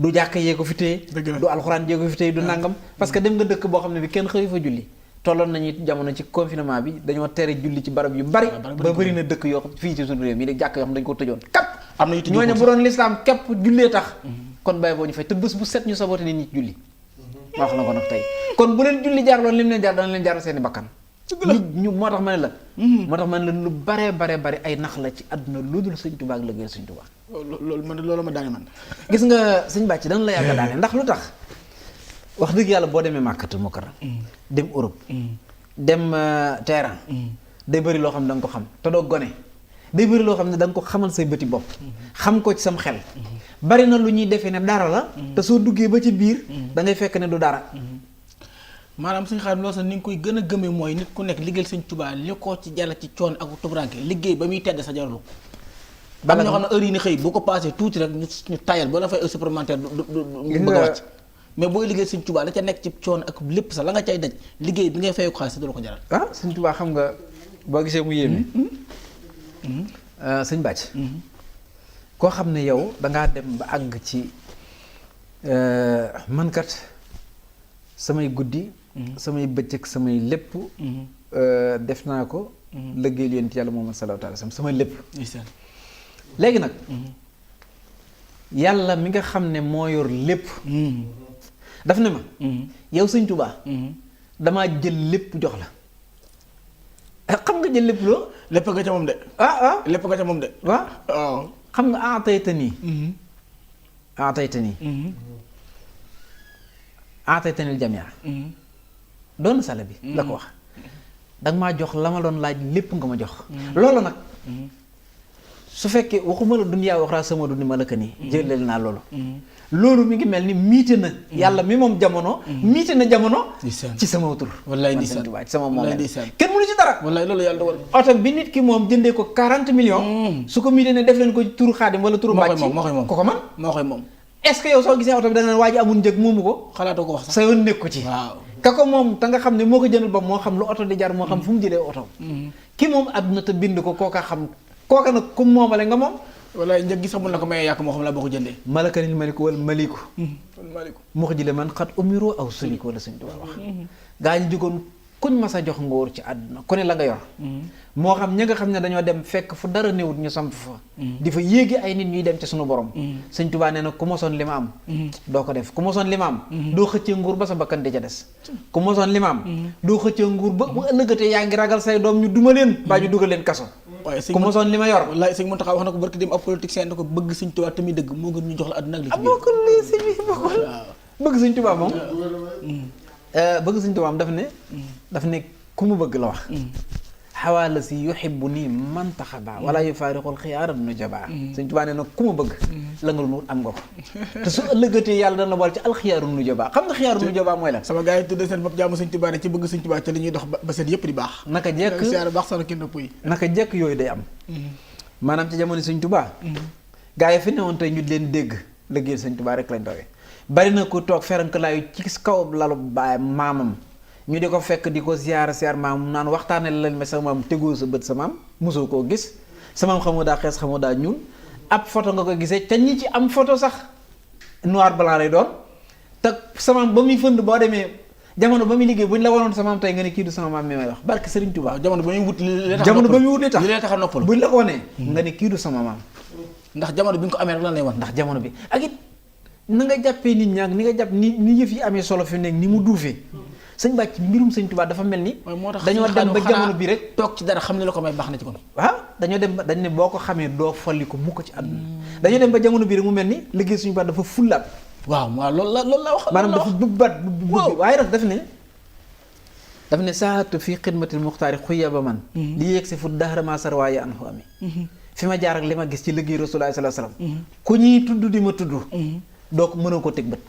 du jàkk yee ko fi téye. du alxuraan yee ko fi téye du nangam. parce que dem nga dëkk boo xam ne bi kenn xëy fa julli tolloon nañu jamono ci confinement bi dañoo tere julli ci barab yu bari ba bëri na dëkk yoo xam fii ci suñu réew mi de jàkk yoo xam dañu ko tëjoon kap am na ñooñu bu doon lislaam képp jullee tax kon bàyyi boo ñu fay te bés bu set ñu saboté nit ñi ci julli ma wax na ko nag tey kon bu leen julli jaar loon lim leen jaar dana leen jaar seeni bakkan nit ñu moo tax ma ne la lu bare ay nax la ci àdduna lu dul sëñ Tuubaa ak liggéeyal sëñ Tuubaa loolu ma daane man gis nga sëñ bàcc dana la yàgg daane ndax lu tax wax dëgg yàlla boo demee Màkkatul Mukarram dem Europe dem terrain day bëri loo xam ne da nga ko xam te doo gone day bëri loo xam ne da nga ko xamal say bëti bopp xam ko ci sam xel bari na lu ñuy defee ne dara la te soo duggee ba ci biir da ngay fekk ne du dara maanaam suñu xaar loolu sax ni nga koy gën a gëmee mooy nit ku nekk liggéeyal sëñ Tuubaa li ko ci jàll ci coon ak tubranke liggéey ba muy tedd sa jaralu ba ñoo xam ne heure yi ni xëy boo ko passé tuuti rek ñu tayal boo la fay heure supplémentaire du bëgg a wàcc mais booy liggéey sëñ Tuubaa la ca nekk ci coon ak lépp sax la nga cay daj liggéey bi ngay fay ko xaalis sa du la ko jaral. sëñ Tuubaa xam nga boo gisee mu yéeme. sëñ Bàcc. koo xam ne yow dangaa dem ba àgg ci man kat samay guddi. samay bëccëg samay lépp. def naa ko. liggéeyal yonent Yàlla Muhammad sallallahu alayhi wa sallam sama lépp. léegi nag. yàlla mi nga xam ne moo yor lépp. daf ne ma yow sëñ Tuubaa damaa jël lépp jox la xam nga jël lépp loo lépp nga ca moom de lépp nga ca moom de waaw xam nga aataytanii aataytanil jamia doon sala bi la ko wax danga maa jox la ma doon laaj lépp nga ma jox loolu nag su fekkee waxuma la dunyaa waxraa sama dundi ma la ka nii jëleel naa loolu mi ngi mel ni miite na yàlla mi moom jamono miite na jamono ci sama tur wallaay ndeysaan ci sama moom kenn mënu ci dara wallaay loolu yàlla dogal oto bi nit ki moom jëndee ko 40 millions su ko miite ne def leen ko turu xaadim wala turu mbàcc ko ko man moo koy moom est-ce que yow soo gisee oto bi da nga waa ji amul njëg moomu ko xalaatoo ko wax sax sa yoon nekku ci waaw ka ko moom te nga xam ne moo ko jëndal ba moo xam lu oto di jar moo xam fu mu jëlee oto ki moom àdduna te bind ko kooka xam kooka nag ku moomale nga moom wala njëg gi sax mun na ko mayee yàq moo xam laa boo ko jëndee malakanil maliku wala maliku moo ko jëlee man xat umiro aw suliko wala Sëñ Tuubaa wax gaa ñu jógoon kuñ mas a jox nguur ci àdduna ku ne la nga yor moo xam ña nga xam ne dañoo dem fekk fu dara néewut ñu samp fa di fa yéegi ay nit ñuy dem ci suñu borom Sëñ Tuubaa nee na ku mosoon li ma am doo ko def ku mosoon li ma am doo xëccee nguur ba sa bakkan di ca des ku mosoon li ma am doo xëccee nguur ba bu ëllëgatee yaa ngi ragal say doom ñu duma leen baa ñu dugal leen kaso ku mosoon li ma yor wallaay sëñ Muntaxa wax na ko barki dem ab politicien na ko bëgg Sëñ Tuubaa tamit dëgg moo gën ñu jox la àdduna ak li ci biir bokkul lii sëñ bi bokkul bëgg Sëñ Tuubaa moom bëgg Sëñ Tuubaa am daf ne ku mu bëgg la wax xawaala si yuhibbu nii man taxaba wala yufaariqul xiyaara nu jabaa Sëñ Tuubaa nee na ku ma bëgg la nga lu am nga ko te su ëllëgatee yàlla dana bool ci alxiyaaru nu jabaa xam nga xiyaaru nu jabaa mooy lan sama gars yi tuddee seen bopp jaamu Sëñ Tuubaa ci bëgg Sëñ Tuubaa ci li ñuy dox ba seen yëpp di baax naka jekk siyaare baax sana kenn puy naka jekk yooyu day am maanaam ci jamono Sëñ Tuubaa gars yi fi newoon tey ñu leen dégg liggéey Sëñ Tuubaa rek lañ doge bari na ku toog ferankalaayu ci kaw lalu baay maamam ñu di ko fekk di ko ziyaar maam naan waxtaanee leen ma sa maam tegoo sa bët sa maam mosoo koo gis sa maam xamoo daa xees xamoo daa ñuul ab photo nga ko gisee te ñi ci am photo sax noir blanc lay doon te sa maam ba muy fënd boo demee jamono ba muy liggéey bu ñu la wanoon sa maam tey nga ne kii du sama maam mi may wax barke Serigne Touba. waaw jamono ba muy wut li tax a noppalu buñ la ko wanee nga ne kii du sama maam. ndax jamono bi nga ko amee rek lan lay wan. ndax jamono bi ak it na nga jàppee nit ñaag ni nga jàpp ni yëf yi amee solo fi nekk ni mu duufee sëñ bàcc mbirum Sëñ Tuubaa dafa mel ni dañoo dem ba jamono bi rek toog ci dara xam ne la ko may baax na ci kon waaw dañoo dem ba dañ ne boo ko xamee doo folli ko mu ko ci àdduna dañoo dem ba jamono bi rek mu mel ni liggéey Sëñ Tuubaa dafa fullaat waaw loolu la wax maanaam dafa bëbbat waaye nag daf ne saatu fii xidmatil muxtaari xuya ba man li yegg si fu daxara sar waaye an xu ami fi ma jaar ak li ma gis ci liggéey Rasulullah sallallahu alayhi wasallam ku ñuy tudd di ma tudd doo ko mënoo ko teg bët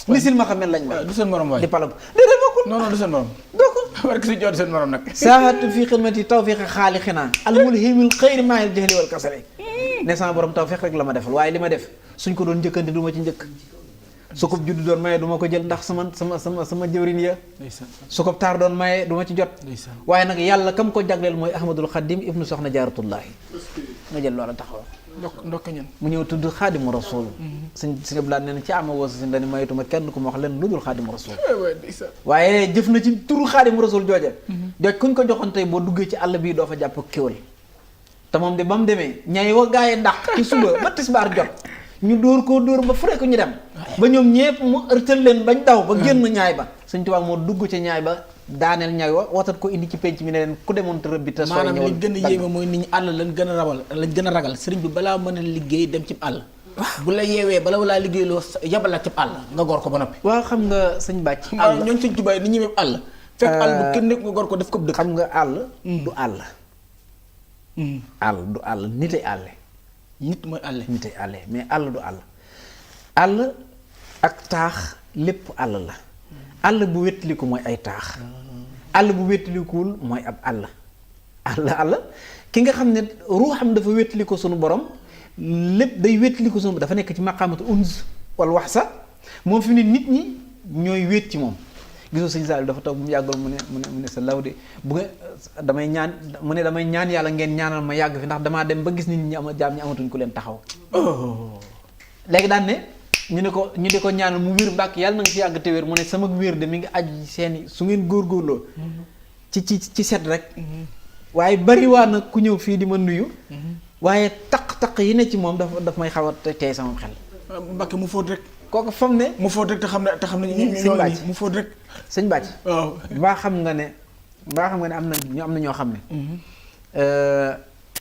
misil ma xam ne lañ ma du seen morom waay di palam déedéet bokkul non du seen morom doo ko war ki si jot seen morom nag saatu fii xidmati tawfiq xaali xinaa almulhimil xayri maahil jahli wal kasali ne sama borom tawfiq rek la ma defal waaye li ma def suñ ko doon njëkkante du ma ci njëkk su ko juddu doon maye du ma ko jël ndax sama jëwrin ya su ko taar doon maye du ma ci jot waaye nag yàlla kam ko jagleel mooy ahmadul xadim ibnu soxna jaaratullaahi nga jël loola taxaw ndokk ñen mu ñëw tudd xaadimu rasul sëñ Abdou Lahad nee na ci ama woosa si dani mayituma kenn ku ma wax leen lu dul xaadimu rasul waaye jëf na ci turu xaadimu rasul jooje jooj kuñ ko joxoon tey boo duggee ci àll bii doo fa jàpp kéwal te moom de ba mu demee ñay wa gaa yi dàq ci suba ba tisbaar jot ñu dóor ba fure ko ñu dem ba ñoom ñépp mu ërtal leen bañ daw ba génn ñaay ba Sëñ Tuubaa moo dugg ca ñaay ba daaneel ñaay wa watat ko indi ci penc mi ne leen ku demoon te rëbbi te sooy ñëwal maanaam li gën a yéeme mooy nit ñi àll lañ gën a ragal sëriñ bi balaa mën a liggéey dem ci àll bu la yeewee bala walaa liggéey loo yabal la ci àll nga gor ko ba noppi waaw xam nga sëñ bàcc àll ñooñu Sëñ Tuubaa ni ñëwee àll fekk àll bu kenn nekk nga gor ko def ko dëkk xam nga àll du àll àll du àll nitay àlle nit mooy àlle nitay àlle mais àll du àll àll ak taax lépp àll la àll bu wettiliku mooy ay taax àll bu wettilikuwul mooy ab àll ki nga xam ne ruuxam dafa wettiliku sunu borom lépp day wettiliku sunu dafa nekk ci maqaamatu uns wal wax sax moom fi ne nit ñi ñooy wét ci moom gisoo sëñ Saliou dafa toog bu mu yàggal mu ne sa law de bu nga damay ñaan yàlla ngeen ñaanal ma yàgg fi ndax damaa dem ba gis nit ñi jaam ñi amatuñ ku leen taxaw léegi daan ne ñu di ko ñaanal mu wér mbàkk yàlla na nga ci yàgg te wér mu ne sama wér de mi ngi aju seeni su ngeen góorgóorloo ci set rek waaye bari waa nag ku ñëw fii di ma nuyu waaye taq-taq yi ne ci moom daf may xaw a tey sama xel mbàkk mu fóot rek kooku fam ne mu fóot rek te xam ne ñoo ngi mu fóot rek sëñ bàcc waaw mbaa xam nga ne am na ñoo xam ne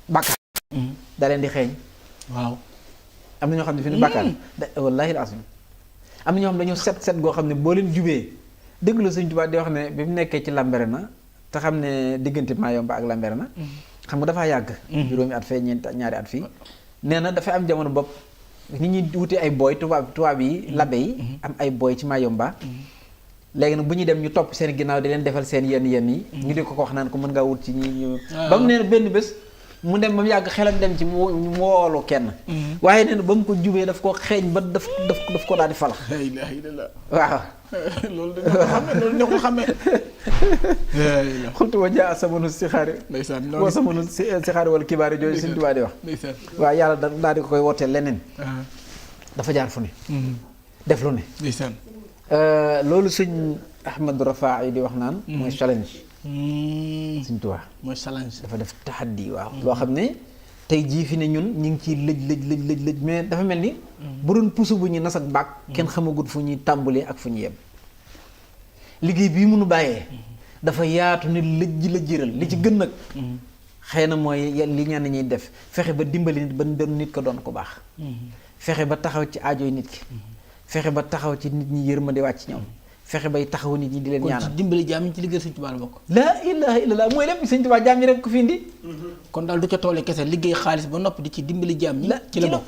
bàkkaar da leen di xeeñ waaw am na ñoo xam ne fi ne bàkkaar wallaahi al-azim am na ñoo xam dañoo set goo xam ne boo leen jubee déglu Sëñ Tuubaa di wax ne bi mu nekkee ci Lambaréné te xam ne diggante Mayumba ak Lambaréné xam nga dafaa yàgg juróomi at fee ñaari at fii nee na dafay am jamono bopp nit ñi wuti ay booy tubaab yi labbe yi am ay booy ci Mayumba léegi nag bu ñuy dem ñu topp seen ginnaaw di leen defal seen yenn yi ñu di ko wax naan ko mën ngaa wut ci ñi ba mu nee na benn bés mu dem ba mu yàgg xelam dem ci mu woolu kenn waaye nee na ba mu ko jubee daf ko xeeñ ba daf ko daal di falax la ilaha illallah waaw loolu dañoo ko xamee xultu wa jaa samanu si xaari ndeysaan woo samanu si xaari wala kibaari jooju Sëñ Tuubaa di wax ndeysaan waaw yàlla daal di ko koy wootee leneen dafa jaar fu ne def lu ne ndeysaan loolu Sëñ Ahmadu Rafaa yi di wax naan mooy challenge Sëñ Tuubaa mooy challenge dafa def taxaddi waaw loo xam ne tey jii fi ne ñun ñu ngi ciy lëj mais dafa mel ni bu doon puso bu ñu nas ak baag kenn xamagut fu ñuy tàmbalee ak fu ñu yem liggéey bii mënu bàyyee dafa yaatu ne lëjjiral li ci gën nag xëy na mooy li ñenn ñuy def fexe ba dimbali nit ba doon nit ko doon ko baax fexe ba taxaw ci aajoy nit ki fexe ba taxaw ci nit ñi yërmande wàcc ñoom fexe bay taxaw nit ñi di leen kon ci ñaanal. dimbali jaam yi ci liggéey sëñ Tuubaa la bokk. laa ilaha illallah mooy lépp sëñ Tuubaa jaam ñi rek ko fi indi. kon daal du ca toole kese liggéey xaalis ba noppi di ci dimbali jaam ñi. ci la bokk.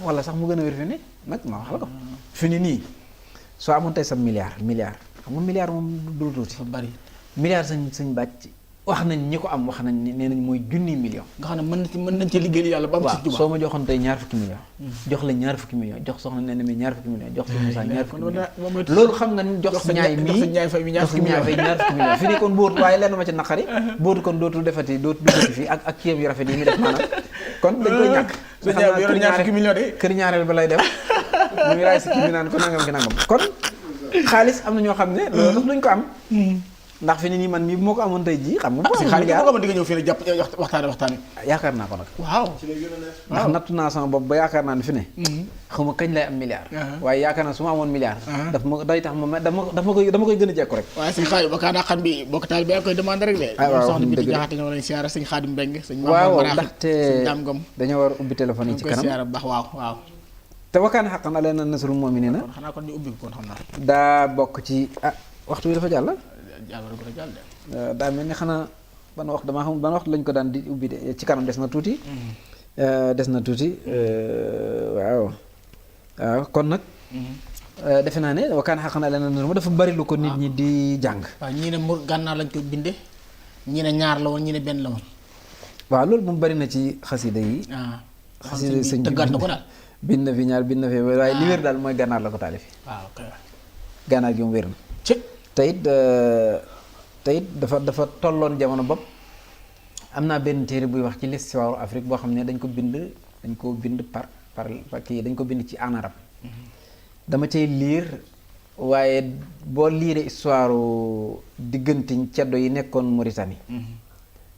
wala sax mu gën a wér fi ne nag ma wax la ko. fi ni nii soo amoon tey sa milliard xam nga milliard moom du tuuti. dafa bari. milliard sañ bàcc wax nañ ñi ko am wax nañ ni nee nañ mooy junni million. nga xam ne mën nañ ci liggéey yàlla ba am sëñ Tuubaa. soo ma joxoon tey ñaar fukki million jox la ñaar fukki million jox soxna nee na mi ñaar fukki million jox soxna Moussa ñaar fukki million loolu xam nga ni jox ñaay mii ñaay fay mi ñaar fukki million fi ni kon bóotu waaye lenn ma ci naqari bóotu kon dootul defati dootu duggati fii ak kiyam yu rafet yi mi def maanaam kon dañ koy ñàkk kër ñaareel ba lay dem mu ngi raay si kii bi naan ko nangam ki nangam kon xaalis am na ñoo xam ne loolu sax duñ ko am ndax fi ni nii man mii bu ma ko amoon tey jii xam nga si xaalis boo ko mën di nga ñëw fii ne jàpp waxtaane yaakaar naa ko nag waaw ndax nattu naa sama bopp ba yaakaar naa ne fi ne xaw ma kañ lay am milliard waaye yaakaar naa su ma amoon milliard daf ma day tax ma dama koy gën a jekku rek waaye sëñ Xaadim ba kaa xam bi bokk taal bi koy demandé rek de soxna bi di jaxate ñoo lañ siyaara sëñ Xaadim Mbeng sëñ waaw ndaxte Daam Ngom dañoo war a ubbi téléphone yi ci kanam siyaara bu baax waaw te wakkaan xaqan alee na nasrul mu'miniina kon xanaa kon ñu ubbi ko kon xam naa daa bokk ci waxtu wi dafa jàll jàll de daa mel ni xanaa ban wax damaa xam ban waxtu lañ ko daan di ubbi de ci kanam des na tuuti waaw kon nag defe naa ne wakkaan xaqan alee na nasrul dafa bari lu ko nit ñi di jàng waaw ñii ne mu gànnaar lañ ko binde ñii ne ñaar la woon ñii ne benn la woon waaw loolu moom bari na ci xasida yi xasida sëñ tëggaat na ko daal bind na fi ñaar bind na fi waaye li wér daal mooy gànnaar la ko taalifi waaw gànnaar gi mu wér na te it dafa tolloon jamono bopp am naa benn téere buy wax ci l'histoire Afrique boo xam ne dañ ko bind par kii dañ ko bind ci en arabe dama cay liir waaye boo liiree histoire diggante ceddo yi nekkoon Mauritanie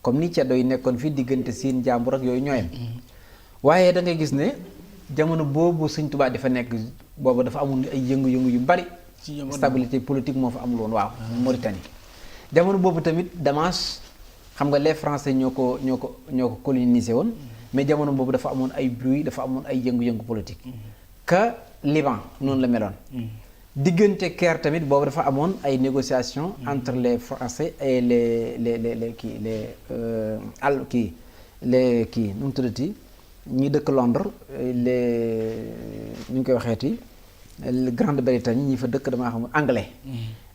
comme ni ceddo yi nekkoon fii diggante siin jàmbur ak yooyu ñooyam waaye da ngay gis ne jamono boobu Sëñ Tuubaa dafa nekk boobu dafa amul ay yëngu-yëngu yu bari stabilité politique moo fa amul woon waaw Mauritanie jamono boobu tamit Damas xam nga les Français ñoo ko colonisé woon mais jamono boobu dafa amoon ay bruit dafa amoon ay yëngu-yëngu politique ka Liban noonu la meloon diggante Caire tamit boobu dafa amoon ay négociations entre les Français et les nu mu tuddati ñi dëkk Londres ñu ngi koy waxeeti Grande-Bretagne ñi fa dëkk damaa xam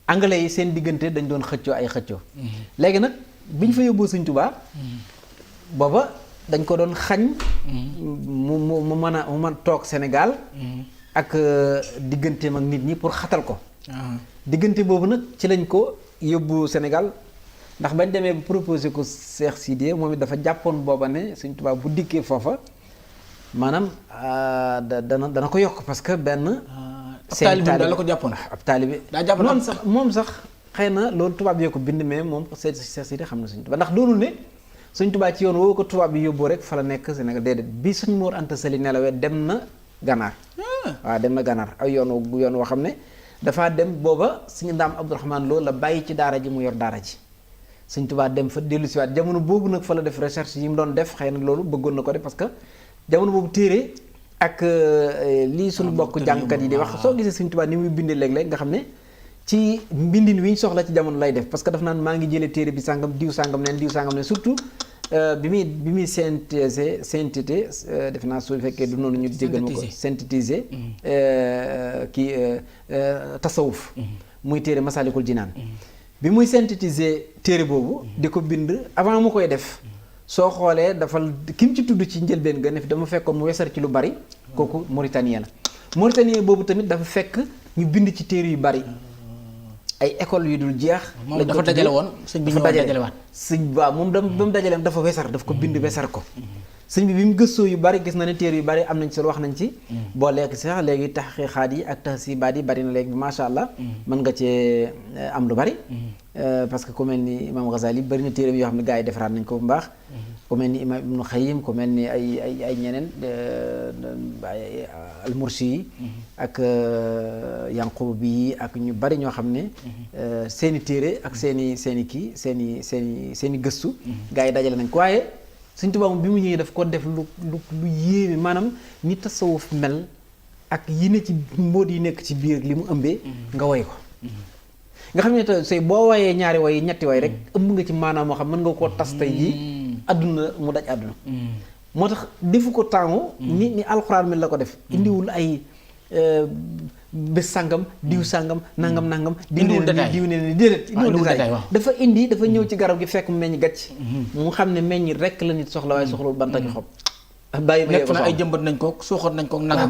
anglais yi seen diggante dañ doon xëccoo ay xëccoo léegi nag bi ñu fa yóbboo Sëñ Tuubaa booba dañ ko doon xañ mu mën a toog Sénégal ak digganteem ak nit ñi pour xatal ko diggante boobu nag ci lañ ko yóbbu Sénégal ndax bañ demee bu proposé ko Cheikh Sidiye moom it dafa jàppoon booba ne Sëñ Tuubaa bu dikkee foofa maanaam dana ko yokk parce que benn seen taalibe la ko jàppoon ab taalibe noonu sax moom sax xëy na loolu tubaab yoo ko bind mais moom Cheikh Sidiye xam na Sëñ Tuubaa ndax doonul ne Sëñ Tuubaa ci yoon woo ko tubaab bi yóbboo rek fa la nekk Sénégal déedéet bi Sëñ Mor Anta Sali nelawee dem na Gànnaar waaw dem na Gànnaar ay yoon woo xam ne dafaa dem booba Sëñ Ndaam Abdourahmane Lo la bàyyi ci daara ji mu yor daara ji Sëñ Tuubaa dem fa dellu siwaat jamono boobu nag fa la def recherche yi mu doon def xëy na loolu bëggoon na ko def parce que jamono boobu téere ak lii suñu bokk jàngkat yi di wax soo gisee Sëñ Tuubaa ni muy bindee léeg-léeg nga xam ne ci mbindin wi ñu soxla ci jamono lay def parce que daf naan maa ngi jëlee téere bi sàngam diw sàngam neen surtout bi muy synthété defe naa su fekkee du noonu ñu jéggal ma ko synthétiser tasawuf muy téere Masaalikul Jinaan bi muy synthétiser téere boobu di ko bind avant mu koy def soo xoolee dafa kim ci tudd ci njëlbeen ga ne dama fekkoon mu wesar ci lu bari kooku mauritanien la mauritanien boobu tamit dafa fekk ñu bind ci téere yu bari ay école yu dul jeex. moom dafa dajale woon sëñ bi dafa dajale waat sëñ waaw moom ba mu dajaleem dafa wesar daf ko bind wesar ko. sëñ bi mu gëstoo yu bari gis na ne téere yu bari am nañ ci wax nañ ci. boo lekk sax léegi taxqiqaat yi ak tahsibaat yi bari na léegi macha allah. mën nga cee am lu bari. parce que ku mel ni Imam Ghazali bari na téere yoo xam ne gars yi defaraat nañ ko bu baax. ku mel ni Imam Ibnu Xayyim ku mel ni ay ñeneen al-Mursi yi ak Yanqub bi ak ñu bari ñoo xam ne seeni téere ak seeni kii seeni gëstu gars yi dajale nañ ko waaye Sëñ Tuubaa moom bi mu ñëwee daf ko def lu yéeme maanaam ni tasawuf mel ak yi ne ci mbóot yi nekk ci biir li mu ëmbee nga woy ko nga xam ne te say boo wayee ñaari way ñetti way rek ëmb nga ci maanaam moo xam mën nga koo tas tey jii àdduna mu daj àdduna moo tax defu ko taamu ni alxuraan mi la ko def indiwul ay bés sàngam diw sàngam nangam diw ne ni déedéet indiwul détail dafa ñëw ci garab gi fekk mu meññ gàcc mu xam ne meññ rek la nit soxla waaye soxlawul bant ak xob bàyyi ma nekk na ay jëmbat nañ ko suuxat nañ ko nangam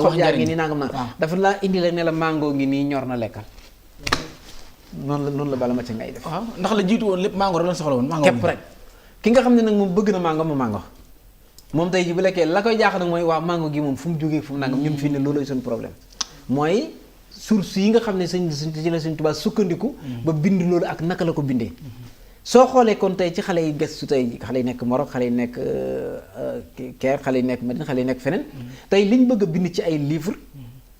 xob yaa ngi nii nangam dafa laa indi la ne la mango ngi nii ñor na lekkal noonu la bala ma ci ngay def waaw ndax la jiitu woon lépp mango rek la soxla woon mango képp rek ki nga xam ne nag moom bëgg na mango moom tey ji bu lekkee la koy jaaxal nag mooy waaw mango gi moom fu mu jógee fu mu nangam ñun fii ne loolu suñu problème mooy source yi nga xam ne ci la Sëñ Tuubaa sukkandiku ba bind loolu ak naka la ko bindee soo xoolee kon tey ci xale yi gëstu tey xale yi nekk Maroc xale yi nekk Caire xale yi nekk Madina xale yi nekk feneen tey liñ bëgg a bind ci ay livre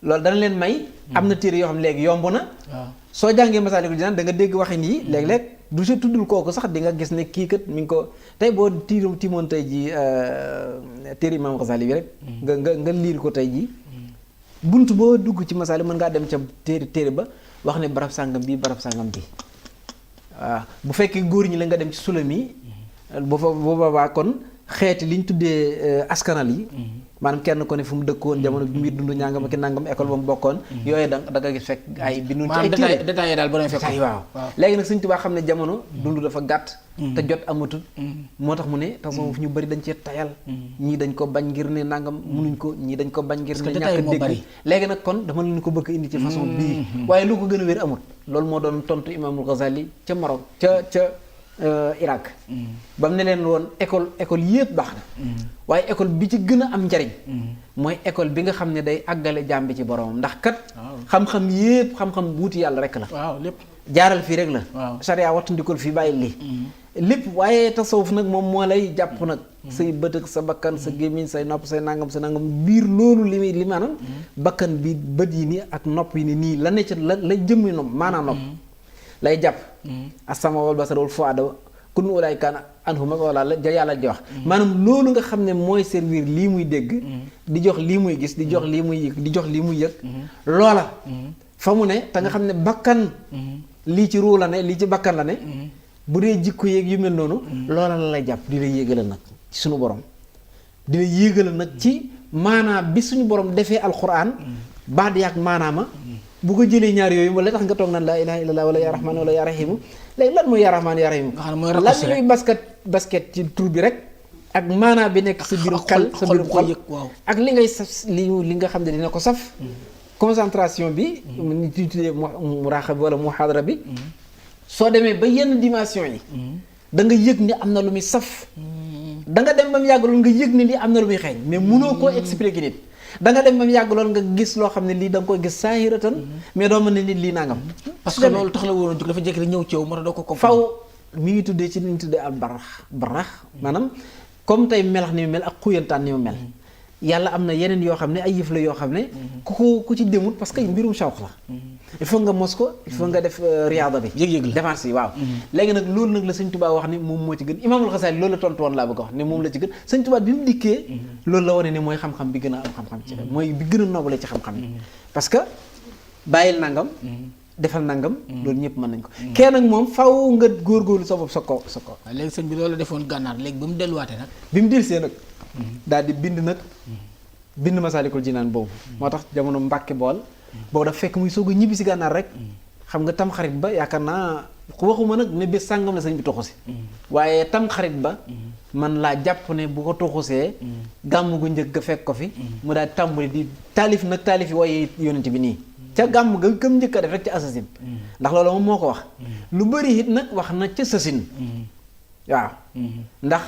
loolu dana leen may am na téere yoo xam ne léegi yomb na soo jàngee Masaalikul Jinaan da nga dégg waxin yi léeg-léeg du si tuddul kooku sax di nga gis ne kii kat mi ngi ko tey boo tiimoon tey ji téere Imaam Xasaali bi rek nga liir ko tey ji bunt boo dugg ci Masaalik mën ngaa dem ca téere ba wax ne barab sàngam bii barab sàngam bii waaw bu fekkee góor ñi la nga dem ci Sulami boo boobaa kon xeeti li ñu tuddee askanal yi maanaam kenn ko ne fu mu dëkkoon jamono bi muy dund ñàngam ak nangam école ba mu bokkoon yooyu da nga gis fekk ay binduñ ci ay téere détaillé daal ba fekk waaw léegi nag Sëñ Tuubaa xam ne jamono dund dafa gàtt te jot amatul moo tax mu ne tasawuf ñu bari dañ cee tayal ñii dañ ko bañ ngir ne nangam munuñ ko ñii dañ ko bañ ngir ne ñàkk dégg léegi nag kon dama leen ko bëgg indi ci façon bii waaye lu ko gën a wér amul loolu moo doon tontu Imaamul Ghazali ca Maroc ca Irak ba mu ne leen woon école yépp baax na waaye école bi ci gën a am njariñ mooy école bi nga xam ne day àggale jaam bi ci boromam ndax kat xam-xam yépp xam-xam wuuti yàlla rek la waaw lépp jaaral fii rek la sariya wattandikul fii bàyyi lii lépp waaye tasawuf nag moom moo lay jàpp nag say bët ak sa bakkan sa gémmiñ say nopp say nangam sa nangam biir loolu li maanaam bakkan bi bët yi nii ak nopp yi nii la ne ca la jëmmi nopp maanaam nopp lay jàpp as-sam'u wal basar wal fu'aad kullu ulaa'ika kaana anhu mas'uulaa la yàlla di wax maanaam loolu nga xam ne mooy servir lii muy dégg di jox lii muy gis di jox lii muy yëg di jox lii muy yëg loola fa mu ne te nga xam ne bakkan lii ci ruu la ne lii ci bakkan la ne bu dee jikko yeeg yu mel noonu loola la lay jàpp di la yéegala nag ci suñu borom di la yéegala nag ci maanaam bi suñu borom defee alxuraan baat yaag maanaama bu ko jëlee ñaar yooyu wala tax nga toog naan laa ilaaha illallaah wala yaa rahmaan wala yaa rahiimu léegi lan mooy yaa rahmaan yaa rahiimu lan ñuy basket ci tur bi rek ak maanaam bi nekk sa biiru xel sa biiru xol ak li ngay saf li nga xam ne dina ko saf concentration bi ñu tuddee muraaxaba wala muhaadara bi soo demee ba yenn dimension yi da nga yëg ni am na lu muy saf da nga dem ba mu yàgg loolu nga yëg ni lii am na lu muy xeeñ mais mënoo koo expliquer nit da nga dem ba mu yàgg loolu nga gis loo xam ne lii da nga koy gis saahiratan mais doo mën ne nit lii nangam parce que loolu tax la woon jóg dafa jekk rek ñëw ci yow moo tax doo ko faw mi ngi tuddee ci li ñu tuddee al barax maanaam comme tey melax ni mu mel ak xuyantaan ni mu mel yàlla am na yeneen yoo xam ne ay yëf la yoo xam ne ku ci demut parce que mbirum shawq la il faut nga mos ko il faut nga def riyaada bi yëg-yëg la démarche yi waaw léegi nag loolu nag la Sëñ Tuubaa wax ni moom moo ci gën Imaamul Xasaali loolu la tontu woon laa bëgg a wax ne moom la ci gën Sëñ Tuubaa bi mu dikkee loolu la wane ne mooy xam-xam bi gën a am xam-xam ci mooy bi gën a nobale ci xam-xam yi parce que bàyyil nangam defal nangam loolu ñëpp mën nañ ko kenn nag moom faw nga góorgóorlu sa bopp sa ko waaw léegi sëñ bi loolu la defoon gànnaar léegi ba mu delluwaatee nag bi mu dellusee nag daal di bind nag bind Masaalikul Jinaan boobu moo tax jamono Mbàkke Bool boobu dafa fekk muy soog a ñibbi si gànnaar rek xam nga tam xarit ba yaakaar naa waxuma nag ne bés sàngam la sëñ bi toxu si waaye tam xarit ba man laa jàpp ne bu ko toxusee gàmm gu njëkk ga fekk ko fi mu daal tàmbali di taalif nag taalif yi waaye yonent bi nii ca gàmm ga këm njëkk a def rek ca assasine ndax loolu moom moo ko wax lu bëri it nag wax na ca sasin waaw ndax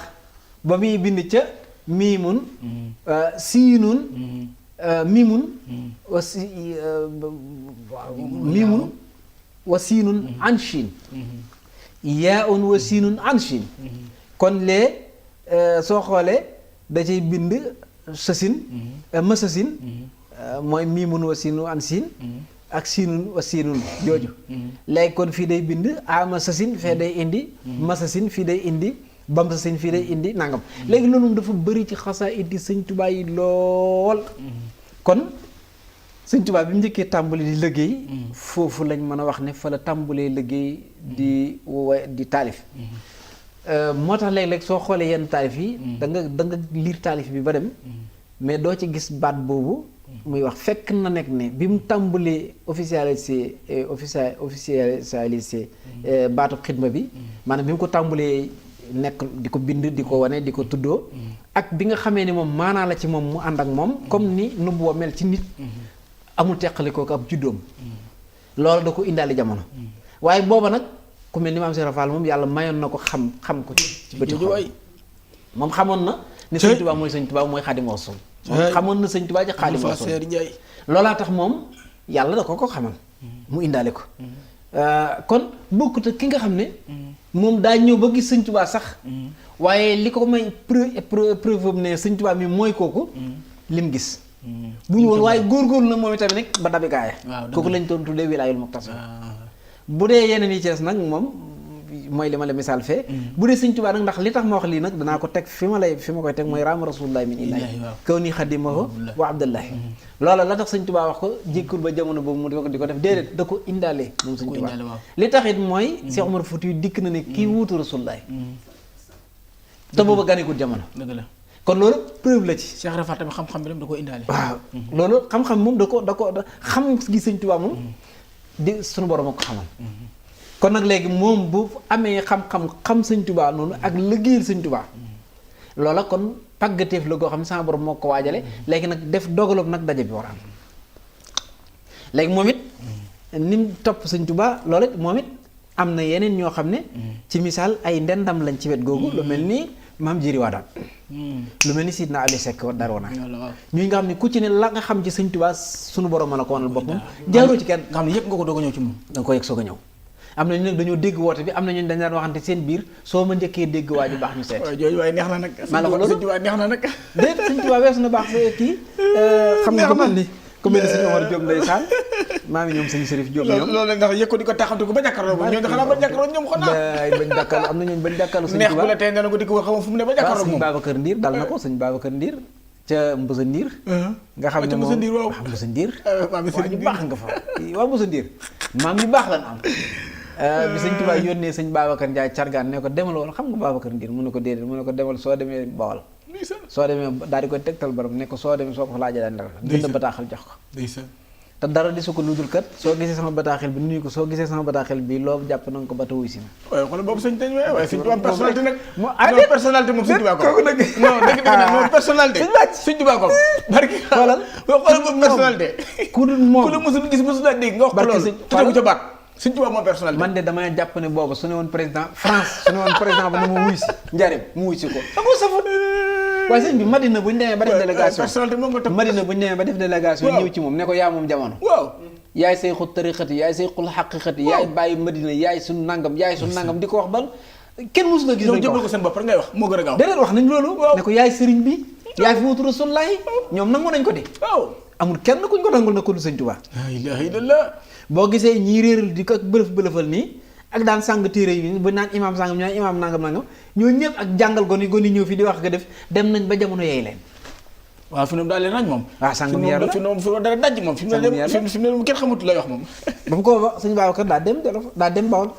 ba muy bind ca miimun siinun miimun wa miimun wa siinun an chiin yaa un wa siinun an chiin kon lee soo xoolee da cay bind sasin masasin mooy miimun wa siinun an siin ak siinun wa siinun jooju léegi kon fii day bind ama sasin fee day indi masasin fii day indi bam sa sëñ fii day indi nangam léegi loolu dafa bëri ci xasaa indi Sëñ Tuubaa yi lool kon sëñ Tuubaa bi mu njëkkee tàmbali di liggéey foofu lañ mën a wax ne fa la tàmbalee liggéey di taalif moo tax léeg-léeg soo xoolee yenn taalif yi da nga liir taalif bi ba dem mais doo ci gis baat boobu muy wax fekk na nekk ne bi mu tàmbalee officialisé baatu xidma bi maanaam bi mu ko tàmbalee nekk di ko bind di ko wane di ko tuddoo ak bi nga xamee ni moom maanaa la ci moom mu ànd ak moom comme ni nubuwa mel ci nit amul teqalikoo ko ab juddoom loolu da ko indaale jamono waaye booba nag ku mel ni maam Cheikh Fall moom yàlla mayoon na ko xam ko ci bëti xol moom xamoon na ni sëñ Tuubaa mooy sëñ Tuubaa mooy Xaadimu Rasuul moom xamoon na sëñ Tuubaa ci Xaadimu Rasuul loolaa tax moom yàlla da ko xamal mu indaale ko kon bokkut ak ki nga xam ne moom daa ñëw ba gis sëñ Tuubaa sax waaye li ko may preuve ne sëñ Tuubaa mi mooy kooku lim gis bu ñu woon waaye góorgóorlu na moom itamit nag ba dabi gaaya kooku lañ doon tuddee wilaayul muqtasim bu dee yeneen yi Cees nag moom mooy li ma la misaal fee bu dee sëñ Tuubaa nag ndax li tax ma wax lii nag danaa ko teg fi ma koy teg mooy raama rasulullahi min illaahi kaw nii xadimahu wa abdullahi loola la tax sëñ Tuubaa wax ko jékkul ba jamono boobu mu di ko def déedéet da ko indaale moom sëñ Tuubaa li tax it mooy Cheikh Omar Fouti dikk na ne kii wuutu rasulullahi te booba ganekut jamono dëgg la kon loolu preuve la ci Cheikh Rafat tamit xam-xam bi dem da ko indaale waaw loolu xam-xam moom da ko xam gi sëñ Tuubaa moom di suñu borom a ko xamal kon nag léegi moom bu amee xam sëñ Tuubaa noonu ak liggéeyal sëñ Tuubaa loola kon pàggateef la goo xam ne sama borom moo ko waajale léegi nag def dogalob nag daje bi war a am léegi moom it ni mu topp sëñ Tuubaa loolu it moom it am na yeneen ñoo xam ne ci misaal ay ndendam lañ ci wet googu lu mel ni maam jiri waa daal lu mel ni Sidna Ali Seck daroo naa ñuy nga xam ne ku ci ne la nga xam ci sëñ Tuubaa suñu borom mën a ko wanal boppam jaaroo ci kenn nga xam ne yëpp nga ko doog a ñëw ci moom da nga ko yëg soog a ñëw am na ñu nag dañoo dégg woote bi am na ñu dañ daan waxante seen biir soo ma njëkkee dégg waa ju baax ñu seet jooju waaye neex na nag maa la ko loolu sëñ Tuubaa neex na nag déet sëñ Tuubaa weesu na baax sa kii xam nga ko mel ni ku mel ni sëñ Omar Diop ndeysaan maa ngi ñoom sëñ Serif Diop ñoom loolu ndax yëg ko di ko taxamte ko ba jàkkaarloo moom ñoo xanaa ba jàkkaarloo ñoom xanaa bañ jàkkaarloo am na ñooñu bañ jàkkaarloo sëñ neex Tuubaa bu la tey nee na ko di ko xam fu mu ne ba jàkkaarloo moom sëñ Babacar Ndiir dal na ko sëñ Babacar Ndiir ca Mbësa Ndiir nga xam ne moom Mbësa Ndiir waa ñu baax nga fa waa Mbësa Ndiir maam ñu baax lan am bi sëñ Tuubaa yónnee sëñ Babacar Ndiaye cargaan ne ko demal woon xam nga Babacar Ndiir mu ne ko déedéet mu ne ko demal soo demee Bawol soo demee daal di koy tegtal borom ne ko soo demee soo ko laajee daan dara bind bataaxal jox ko te dara di su ko ludul kat soo gisee sama bataaxel bi nuyu ko soo gisee sama bataaxel bi loo jàpp na nga ko ba ta wuy si ma waaye xoolal boobu sëñ tañ waaye sëñ Tuubaa personnalité nag non personnalité moom sëñ Tuubaa ko kooku nag non dëgg nag moom personnalité sëñ Tuubaa ko barki xoolal xoolal boobu personnalité ku dul moom ku la musul gis musul la dégg nga wax ko loolu tegu ca baat sëñ Tuubaa moom personnalité man de damay jàpp ne boobu su ne woon président France su ne woon président ba na mu wuy si njariñ mu wuy si ko amoo safut waaye sëñ bi Madina bu ñu demee ba def délégation personnalité moom nga topp Madina bu ñu demee ba def délégation ñëw ci moom ne ko yaa moom jamono waaw yaay say xut tariqati yaay say xul xaqiqati yaay bàyyi Madina yaay suñ nangam di ko wax bal kenn mosu la gis ñoom jëbal ko seen bopp rek ngay wax moo gën a gaaw déedéet wax nañ loolu ne ko yaay sëriñ bi yaay fi wutu Rasulullaahi ñoom nangu nañ ko de waaw amul kenn kuñ ko nangul na ko du sëñ Tuubaa la ilaha illallah boo gisee ñii réeral di ko bëlëf nii ak daan sàng téere yi bu naan imaam sàngam ñooy imaam nangam ñoo ñëpp ak jàngal goni ñëw fi di wax nga def dem nañ ba jamono yeey leen waaw fi mu ne daal leen nañ moom waaw sàngam yar la fi mu dara daj moom fi mu ne kenn xamut lay wax moom ba mu ko wax sëñ Babacar daa dem Bawol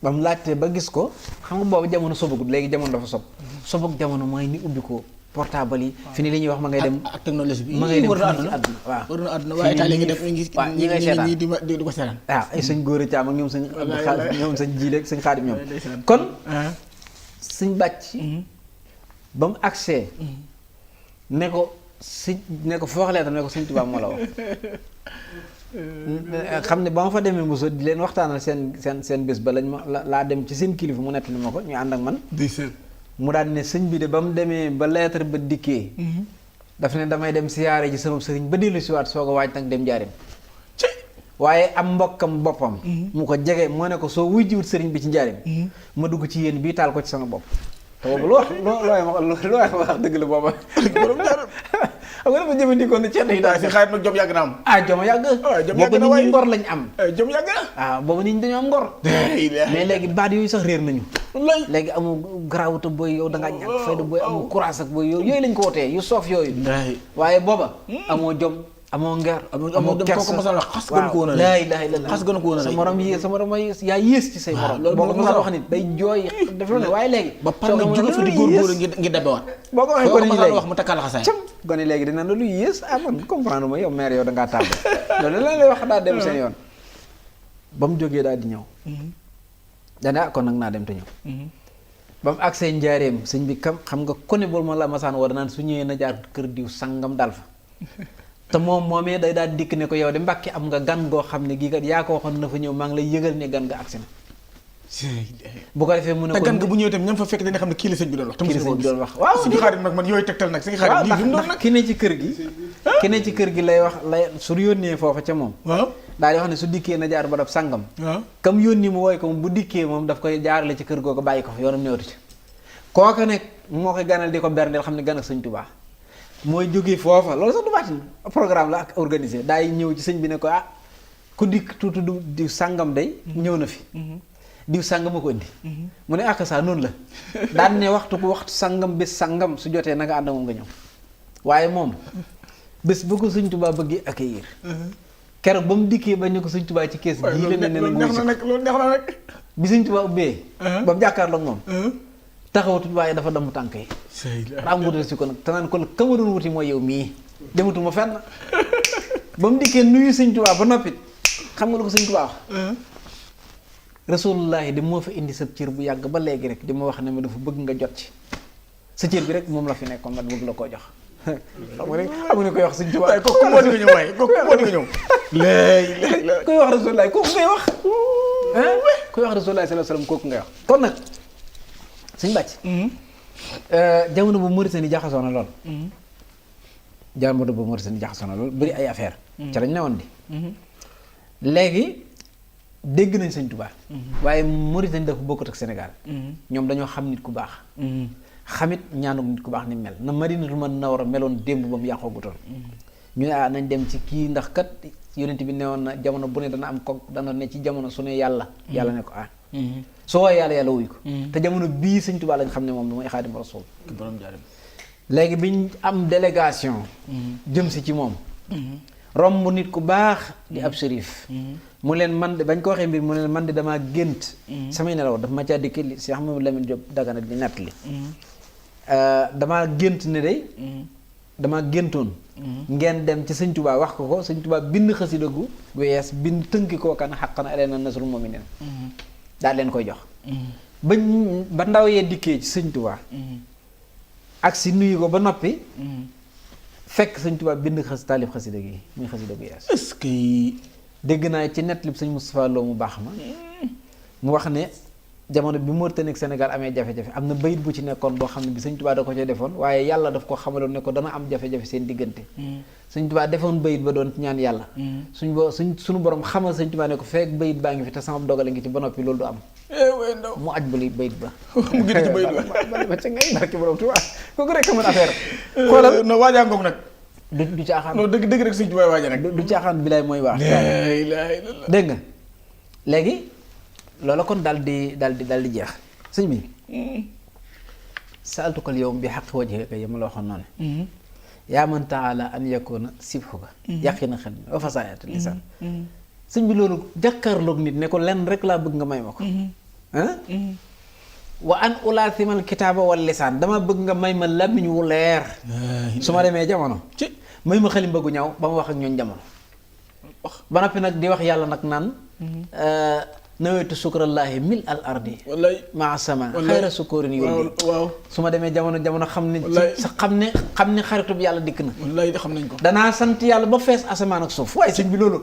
ba mu laajte ba gis ko xam nga boobu jamono sobagut léegi jamono dafa sobag jamono mooy ni ubbi ko portable yi fi ni li ñuy wax ma ngay dem ak technologie bi ma ngay dem war na àdduna waaw war na àdduna waaye état léegi def ñi ngay seetaan di ko seetaan waaw ay sëñ góor a caam ak ñoom sëñ jiile ak sëñ xaadim ñoom kon sëñ bàcc ba mu agsee ne ko foo wax leetam ne ko sëñ Tuubaa moo la wax xam ne ba ma fa demee Moussa di leen waxtaanal seen bés ba lañ ma laa dem ci seen kilifa mu nettali ma ko ñu ànd ak man mu daan ne sëñ bi de ba mu demee ba lettre ba dikkee daf ne damay dem siyaare ji sama sëriñ ba dellu siwaat soog a waaj nag dem njaarim waaye am mbokkam boppam mu ko jege moo ne ko soo wuy jiwut sëriñ bi ci njaarim ma dugg ci yéen bii taal ko ci sama bopp te boobu loo wax dëgg la booba xam nga dafa jëfandikoo ne ceeb yi daal si xarit nag jom yàgg na am jom yàgg booba nit ñi ngor lañ am jom yàgg na waaw booba nit ñi dañoo am ngor mais léegi baat yooyu sax réer nañu léegi amul garaawuta booy yow da ngaa ñàkk fayda booy amul courage ak booy yooyu lañ ko wotee yu soof yooyu waaye booba amoo jom amoo ngeer amoo kersa kooku mosal wax xas gën ko woon a rëy laa ilaaha illallaah xas gën ko woon a rëy sa morom ay yaa yées ci say morom boo ko mosal wax nit day jooy def la ne waaye léegi ba pare nag jóge fa di góorgóorlu ngi dabewaat boo ko waxee ko mosal wax mu takkal xasaay cam gone léegi dina la lu yées man comprendre ma yow mère yow da ngaa tàmm loolu la lay wax daa dem seen yoon ba mu jógee daal di ñëw dana kon nag naa dem te ñëw ba mu agsee njaareem sëñ bi xam nga kone bool ma la masaan war naan su ñëwee na jaar kër diw sangam dal fa te moomee day daal dikk ne ko yow de Mbàkke am nga gan goo xam ne gii kat yaa ko waxoon na fa ñëw maa ngi lay yëgal ne gan nga agsi na bu ko defee mu ne ko te gan nga bu ñëwee tam ñam fa fekk dañu xam ne kii la sëñ bi doon wax kii la sëñ bi doon wax waaw suñu xarit nag man yooyu tegtal nag suñu xarit lii doon nag ki ne ci kër gi lay wax su yónnee foofa ca moom waaw daal di wax ne su dikkee na jaar barab sàngam waaw kam yónni mu woy ko moom bu dikkee moom daf koy jaarale ci kër googu bàyyi ko fa yoonam ñëwatu ci kooka nekk moo koy ganal di ko berndeel xam ne gan ak sëñ Tuubaa mooy jógee foofa loolu sax du baatin programme la ak organisé daay ñëw ci sëñ bi ne ko ku dikk tuuti du diw sàngam day ñëw na fi diw sàngam a ko indi mu ne ak saa noonu la daan ne waxtu sàngam bés sàngam su jotee na nga ànd moom nga ñëw waaye moom bés bu ko sëñ Tuubaa bëggee accueillir keroog ba mu dikkee ba ñu ko sëñ Tuubaa ci kees gii la ne neex na nag loolu neex na nag bi sëñ Tuubaa ubbee ba mu jàkkaarloog moom taxawatut waaye dafa damm tànk yi daa ngutal si ko nag te naan ko ka ma doon wuti mooy yow mii dematuma fenn ba mu dikkee nuyu sëñ Tuubaa ba noppit xam nga lu ko sëñ Tuubaa wax rasulullahi de moo fa indi sa cër bu yàgg ba léegi rek di ma wax ne ma dafa bëgg nga jot ci sa cër bi rek moom la fi nekkoon ma bëgg la koo jox xam nga rek amuñu koy wax sëñ Tuubaa kooku moo di nga ñëw waaye kooku moo di nga ñëw léegi koy wax rasulullahi kooku ngay wax koy wax rasulullahi sallallahu alayhi wasallam kooku ngay wax kon nag sëñ bàcc jamono bu Mauritanie jaxasoo na lool jamono bu Mauritanie jaxasoo na lool bëri ay affaire ca lañ newoon di léegi dégg nañ sëñ Tuubaa waaye Mauritanie dafa bokkut ak Sénégal ñoom dañoo xam nit ku baax xamit ñaanum nit ku baax ni mel na Madinatul Munawwara meloon démb ba mu yàqoogutoon ñu ne nañ dem ci kii ndax kat yonent bi newoon na jamono bu ne dana am ko dana ne ci jamono su ne yàlla ne ko soo woowee yàlla wuy ko te jamono bii sëñ Tuubaa lañ xam ne moom mooy Xaadimu Rasuul léegi biñ am délégation jëm si ci moom romb nit ku baax di ab sërif mu leen man de bañ ko waxee mbir mu leen man de damaa gént samay nelaw daf ma caa dikki li Cheikh Mamadou Lamine Diop Dagana di nett li damaa gént ne day damaa géntoon ngeen dem ci sëñ Tuubaa wax ko sëñ Tuubaa bind xasida gu wees bind tënki koo kan haqqan alaynaa nasrul mu'miniin daal leen koy jox ba ndaw yee dikkee ci sëñ Tuubaa ak si nuyu ko ba noppi fekk sëñ Tuubaa bind taalif xasida gi muy xasida gu yees est-ce que dégg naa ci nett li sëñ Moustapha Lo mu baax ma mu wax ne jamono bi Mauritanie ak Sénégal amee jafe-jafe am na bayit bu ci nekkoon boo xam ne bi sëñ Tuubaa da ko ca defoon waaye yàlla daf ko xamaloon ne ko dana am jafe-jafe seen diggante sëñ Tuubaa defoon bayit ba doon ñaan yàlla suñu borom xamal sëñ Tuubaa ne ko fekk bayit baa ngi fi te sama dogale ngi ci ba noppi loolu du am mu aj ba li bayit ba mu gën ci bayit ba ba ci ngay barki borom Tuubaa kooku rek mën affaire xoolal no waajaa ngoog nag du caaxaan non dëgg rek sëñ Tuubaa waaja nag du caaxaan bilaay mooy wax dégg nga léegi loola kon daal di jeex sëñ bi saaltukal yow bi xaq wajhika yama la waxoon noonu yaa man taala an yakuna sibhuka yaqina xel wa fasaayat lisan sëñ bi loolu jàkkaarloog nit ne ko lenn rek laa bëgg nga may ma ko wa an ulaasimal kitaaba wal lisaan dama bëgg nga may ma làmmiñ wu leer su ma demee jamono may ma xalim bëggu ñaw ba ma wax ak ñooñ jamono ba noppi nag di wax yàlla nag naan nawetu sukrallaahi mil al ardi wallaay maa sama xayra sukkurin yónni waaw su ma demee jamono xam ne sa xam ne xaritu bi yàlla dikk na wallaay xam nañ ko danaa sant yàlla ba fees asamaan ak suuf waaye sëñ bi loolu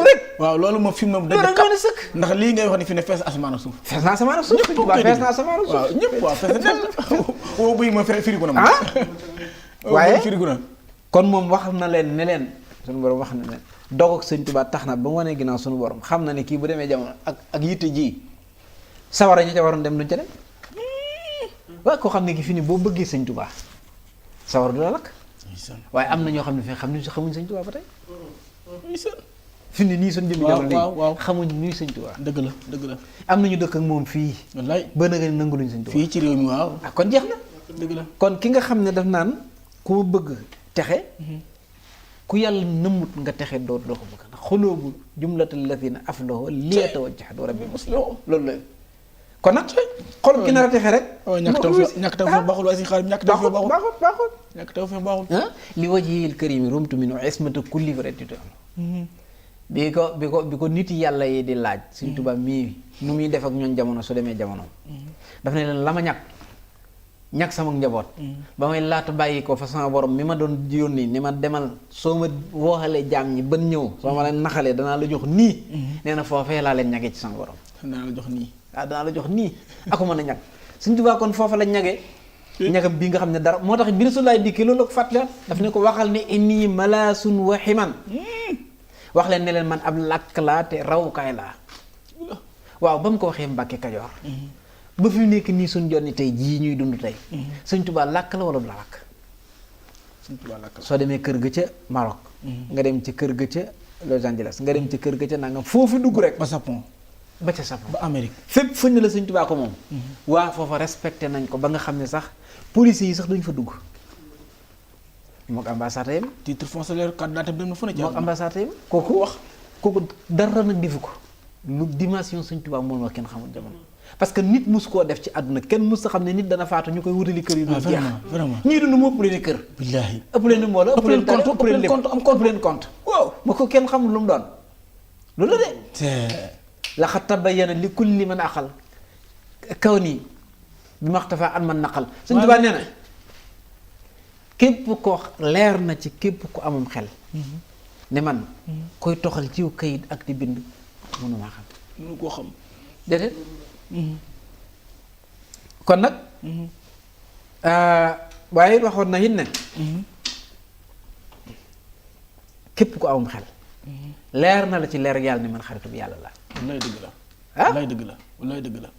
rek waaw loolu moom fi mu ne dëgg doon sëkk ndax lii ngay wax ni fi ne fees asamaan ak suuf fees naa asamaan ak suuf fees naa asamaan ak suuf waaw ñëpp waaw fees na woo buy ma firigu na ma waaye firigu na kon moom wax na leen ne leen suñu borom wax na leen dog ak sëñ Tuubaa tax na ba mu wanee ginnaaw suñu borom xam na ne kii bu demee jamono ak yitte ji sawara ñi ca waroon dem duñ ca dem waaye koo xam ne ki fi ni boo bëggee sëñ Tuubaa sawara du la lakk waaye am na ñoo xam ne fi xamuñ sëñ Tuubaa ba tey fi ni nii suñ jëmmi jamono léegi xamuñ nuy sëñ Tuubaa dëgg la am nañu dëkk ak moom fii wallaay ba nga nangu luñ sëñ Tuubaa fii ci réew mi waaw kon jeex na dëgg la kon ki nga xam ne daf naan ku ma bëgg texe ku yàlla nëmmut nga texe doo ko bëgg ndax xuloobu jumlatal lazina aflahu liyatawajjahu rabbi muslimun loolu la kon nag xol ki nar a texe rek. ñàkk taw fi baaxul waaye si xaalis ñàkk taw fi baaxul ñàkk taw fi baaxul. li wajhil karimi rumtu min ismata kulli wratito bi ko nit yàlla yi di laaj Sëñ Tuubaa mii nu muy def ak ñoom jamono su demee jamono. daf ne leen la ma ñàkk sama njaboot. ba may laata bàyyi ko fa sama borom mi ma doon yónni ni ma demal soo ma wooxalee jaam ñi ban ñëw soo ma leen naxalee danaa la jox nii. nee na foofee laa leen ñagee ci sama borom. danaa la jox nii. danaa la jox nii ako mën a ñag Sëñ Tuubaa kon foofa lañ ñagee. ñagam bii nga xam ne dara moo tax bi Rasulullaah dikki loolu la ko fàttali daf ne ko waxal ne inni malaasun wa ximan wax leen ne leen man ab làkk laa te rawukaay laa waaw ba mu ko waxee Mbàkke Kajoor ba fi mu nekk nii suñ jonni tey jii ñuy dund tey Sëñ Tuubaa làkk la wala du la làkk soo demee kër ga ca Maroc nga dem ci kër ga ca Los Angeles nga dem ci kër ga ca nangam foofu dugg rek ba Japon ba ca Japon ba Amérique fépp fëñ na la Sëñ Tuubaa ko moom waa foofa respecté nañ ko ba nga xam ne sax police yi sax duñ fa dugg mook ambassade yam titre foncier carte d'identité dem na fu ne ci mook ambassade yam kooku dara nag difu ko lu dimension Sëñ Tuubaa moom la kenn xamul jamono parce que nit mus koo def ci àdduna kenn mus sa xam ne nit dana faatu ñu koy wutali kër yu dul jeex vraiment ñii dund mu ëpp leen kër billaahi ëpp leen mbooloo ëpp leen compte ëpp leen compte waaw ma ko kenn xamul lu mu doon loolu la de laqad tabayyana li kulli man aqal kaw nii bi maxtafa an man naqal Sëñ Tuubaa nee na képp ko leer na ci képp ku amum xel ne man koy toxal ciw kayit ak di bind mënumaa xam mënu koo xam déedéet kon nag waaye waxoon na it ne képp ku amum xel leer na la ci leer yàlla ne man xaritu bi yàlla la wallaay dëgg la wallaay dëgg la wallaay dëgg la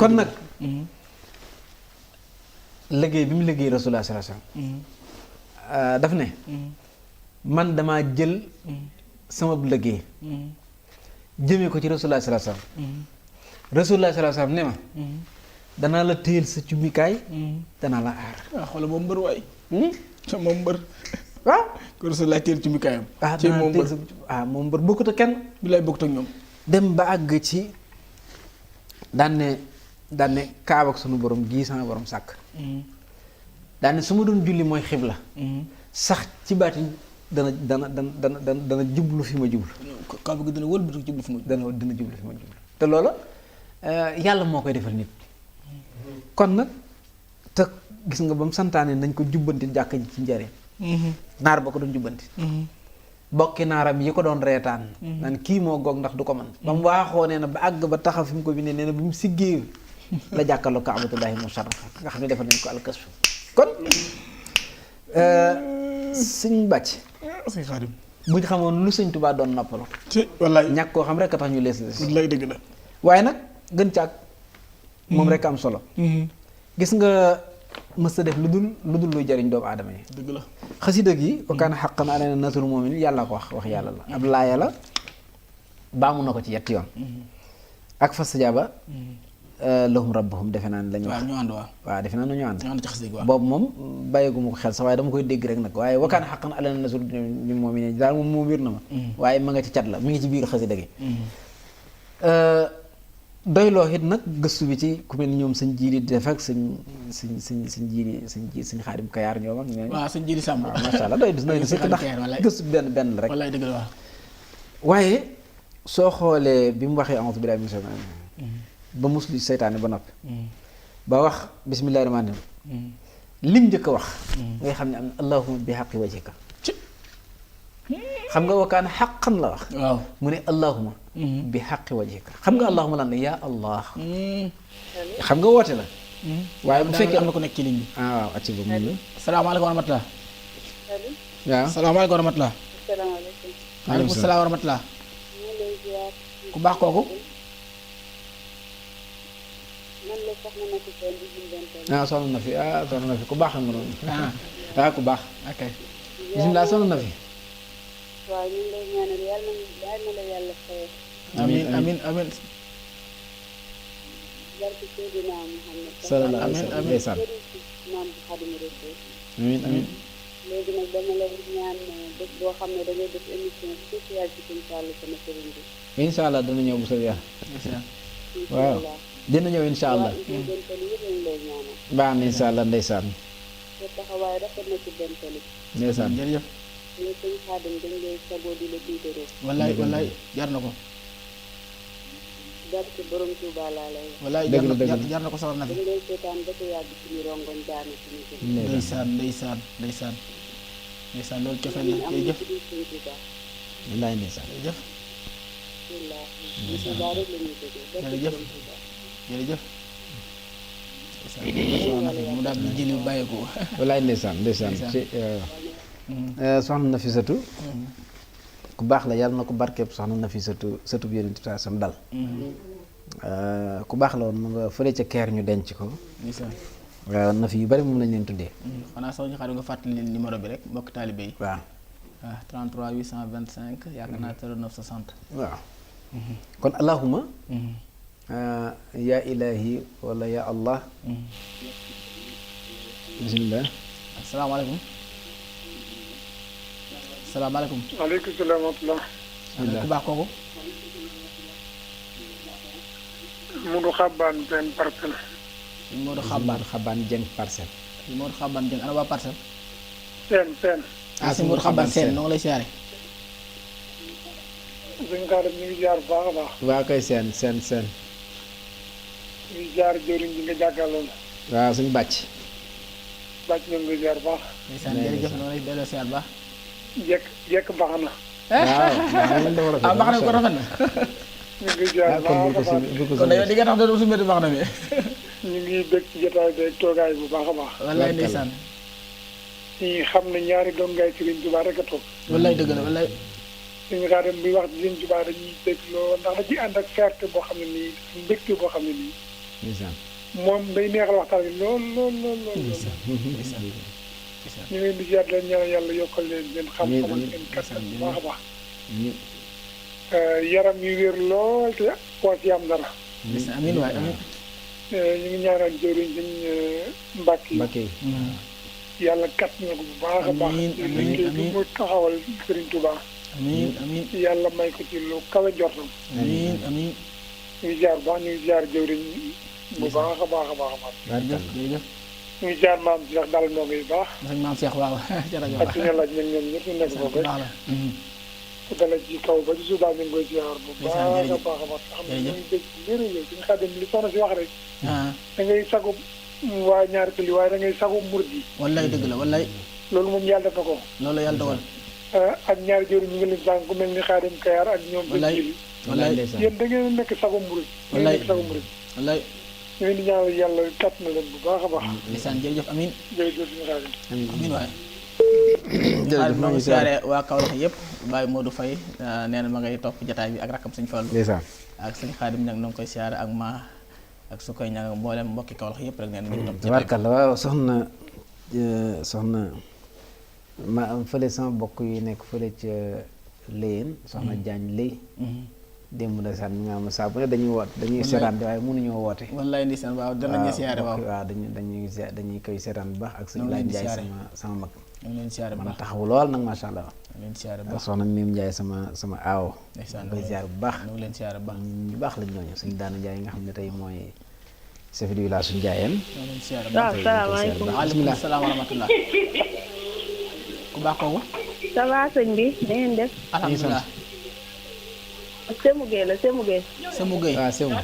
kon nag liggéey bi mu liggéey Rasulullah sallallahu alayhi wasallam daf ne man damaa jël sama liggéey jëmee ko ci Rasulullah sallallahu alayhi wasallam Rasulullah sallallahu alayhi wasallam ne ma danaa la téyel sa cummikaay danaa la aar waaw xoolal moom mbër waay moom mbër waaw ko Rasulullah téyel cummikaayam ci moom mbër moom mbër bokkut ak kenn bi lay bokkut ak ñoom dem ba àgg ci daan ne kaab ak sunu borom gii sama borom sàkk daan ne su ma doon julli mooy xibla sax ci baatin dana jublu fi ma jublu kaab gi dana wëlbatu jublu fi ma dana jublu fi ma jublu te loola yàlla moo koy defal nit kon nag te gis nga ba mu santaane nañ ko jubbanti jàkk ji ci njariñ naar ba ko doon jubbanti bokki naaram yi ko doon reetaan naan kii moo goog ndax du ko man ba mu waaxoo nee na ba àgg ba taxaw fi mu ko bindee nee na bi mu siggee la jàkkaarloo kaabatullaahi musharrafa nga xam ne defal nañ ko alkasfu kon sëñ bàcc sëñ Xaadim buñ xamoon lu Sëñ Tuubaa doon noppalu wallaay ñàkk koo xam rek a tax ñu lees wallaay dëgg la waaye nag gën caag moom rek am solo gis nga mës a def lu dul luy jariñ doomu aadama yi dëgg la xasida gi wa kaana haqqan alaynaa nasrul mu'miniin yàlla ko wax yàlla la ab laaya la baamu na ko ci yetti yoon ak fastajaaba lahum rabbuhum defe naa ne lañu wax ñu ànd waaw defe naa ne ñu ànd ci xasida gi boobu moom bàyyiguma ko xel sax waaye dama koy dégg rek nag waaye wa kaana haqqan alaynaa nasrul mu'miniin daal moom wér na ma waaye ma nga ci cat la mi ngi ci biir xasida gi doyloo it nag gëstu bi ci ku mel ni ñoom sëñ jiili di def ak sëñ Xaadim Kayaar ñoom ak ñooñu. waaw sëñ jiili Sàmb. waaw macha allah doy na sëkk ndax gëstu benn la rek. wallaay dëgg la waaw. waaye soo xoolee bi mu waxee a'uuzu billaahi mina shaytaani ba muslu seytaane ba noppi. ba wax bismillaahi rahmaani rahiim. lim njëkk a wax. ngay xam ne am na allahumma bi haqqi wajhika. xam nga wakaana xaqan la wax. waaw mu ne allahuma bi xaqi wajhika xam nga allahuma lan la yaa allah. xam nga woote la. waaye bu fekkee am na ko nekk ci ligne bi. waaw acci ba mun la. salaamaaleykum wa rahmatulah. waaw salaamaaleykum wa rahmatulah. waaleykum salaam wa rahmatulah. ku baax kooku. soxna na fi soxna na fi ku baax nga noonu. ku baax. ok bisimilah soxna na fi. waaw ñu ngi lay ñaanal yàlla na la yàlla fayal. amiin amiin amiin. barke Seydina Muhammad. sallallahu alayhi wa sallam ndeysaan. maam bu Xaadimu Rasuul. amiin amiin. léegi nag dama la ñaan bés boo xam ne da ngay def émission spéciale ci Sëñ Fallou sama sëriñ bi. incha allah dana ñëw bu soobee yàlla. incha waaw allah. dina ñëw incha allah. waaw Bentali yëpp lañ lay ñaanal. baax na incha allah ndeysaan. sa taxawaay rafet na ci Bentali. ndeysaan. jërëjëf. ñun Sëñ Xaadim dañ lay sagoo di la tiitaroo. wallaay wallaay jar na ko. barke borom Touba laa lay wax. wallaay Dëgg la, dëgg la. jar na ko soxna dañ Nafi. lay seetaan ba ko yàgg suñu rongoñ daanu suñu kër. ndeysaan ndeysaan ndeysaan ndeysaan loolu cofeel la am na jërëjëf ci biir Sëñ Touba. wallaay ndeysaan. jërëjëf wallaahi. Sëñ Touba rek la ñuy déggee. barke Jërëjëf. borom Touba. jërëjëf soxna Nafi mu daal di jëli bàyyeeku wallaay ndeysaan ndeysaan. Ndeysaan. ci soxna Nafisatu ku baax la yàlla na ko barkeeb soxna Nafisatu sëtu bi Yonent bi sam dal. ku baax la woon mu nga fële ca keer ñu denc ko. ndeysaan Nafi yu bari moom lañ leen tuddee. xanaa sax ñu xam nga fàttali leen numéro bi rek mbokk taalibe yi waaw. waaw 33 825 yaakaar naa 09 60 waaw. kon allahuma yaa ilaahi wala yaa allah. bismillah. asalaamaaleykum asalaamaaleykum waaleykum salaam wa rahmatulah. ku baax kooku Modou Xabaan benn parcelle. Modou Xabaan xabaan jeng parcelle. Modou Xabaan Dieng ana waa parcelle seen. ah si Modou Xabaan seen noo ngi lay siyaare suñu xaaral ñu ngi jaar bu baax a baax. waa koy seen. ñu ngi jaar jëriñ ji nga jàkkaarloon. waaw suñu bàcc. bàcc ñu ngi jaar bu baax. ndeysaan jërëjëf noo lay delloo siyaar baax jekk baax na. ah baax na ko rafet na ñu ngi jaar bu baax a baax. kon yow di nga tax doon su métti baax na mi ñu ngi bëgg ci jotaay beeg toogaay bu baax a baax. wallaay ndeysaan ñi xam ne ñaari dongaay Sëriñ Tuubaa rek a toog. wallaay dëgg la wallaay suñu xaaral bi wax Sëriñ Tuubaa dañuy bëgg loo ndax da ci ànd ak fierté boo xam ne nii mbégte boo xam ne nii. ndeysaan. moom day neexal waxtaan bi lool. ndeysaan ñu ngi leen di ziar leen ñaan yàlla yokkal leen seen xam-xam ak seen kattan bu baax a baax. yaram yu wér lool te poos yi am dara. ndeysaan amiin waay amiin ñu ngi ñaanal jëriñ dañ mbàkk yi Mbakke. yàlla kat na ko bu baax a baax. Amiin, amiin, liggéey bi amiin. mu taxawal Sëriñ Tuubaa amiin amiin yàlla may ko ci lu kawe jortam. amiin amiin ñu ngi jaar bu baax ñu ngi jaar jëriñ bu baax a baax a baax a baax. jërëjëf jërëjëf ñu ngi jaar maam si ndax daal ndongo yu baax. sëñ maam Cheikh waaw jërëjëf ak suñu laaj ñoom ñëpp ñu nekk foofu rek. baax la ku dala ci kaw ba ci suuf daal ñu ngi koy ziar bu baax a jërëjëf. baax a baax. xam ne ñu jërëjëf. ngi dégg léeg-léeg suñu xaadim li soxna si wax rek. ah da ngay sagu waa ñaari këli waaye da ngay sagu murid yi wallaay dëgg la wallaay loolu moom yàlla def na ko. loolu yàlla dogal ak ñaari jëriñ ñu ngi leen sànq ku mel ni xaadim Kayar ak ñoom. wallaay dañuy wallaay yéen da ngeen nekk sagu murid. da ngeen wallaay nekk sagu murid. wallaay ñu ngi di ñaanal yàlla kat na leen bu baax a baax. ndeysaan jërëjëf amiin jërëjëf suñu xaadim. amiin waay jërëjëf maa ngi ngi siyaare. siyaare waa Kaolack yëpp Baye Modou Faye nee na ma ngay topp jataay bi ak rakkam sëñ Fallu ndeysaan. ak sëñ Xaadim nag na nga koy siyaare ak ma ak su koy ñàng mboolem mbokki Kaolack yëpp rek nee na ñu ngi topp jataay bi tabarkalla waaw soxna ma am fële sama bokk yi nekk fële ca Léyeen soxna Jaañ Léy démb ndeysaan mi nga xam ne saa bu ne dañuy woote dañuy Wallaay. seetaan waaye mënuñoo woote. wallaay ndeysaan waaw danañu siyaare waaw waaw dañuy koy seetaan bu baax ak Ñoo suñu ngi laaj leen di Njaay siyaare. sama mag ñu ngi leen siyaare bu man baax taxawu lool nag macha allah ñu ngi leen siyaare bu ak baax soxna Mim Njaay sama aawo ndeysaan koy ziar bu baax ñu ngi leen siyaare bu baax ñu baax lañ ñooñu suñu daana Njaay nga xam ne tey mooy chef du village su Njaayeen. ñu ngi leen siyaare bu baax waaw salaamaaleykum. waaleykum salaam wa rahmatullah ku baax kooku ça va sëñ bi da ngeen def. alhamdulilah Sémou Gueye la Sémou Gueye. Sémou Gueye waaw c'est bon.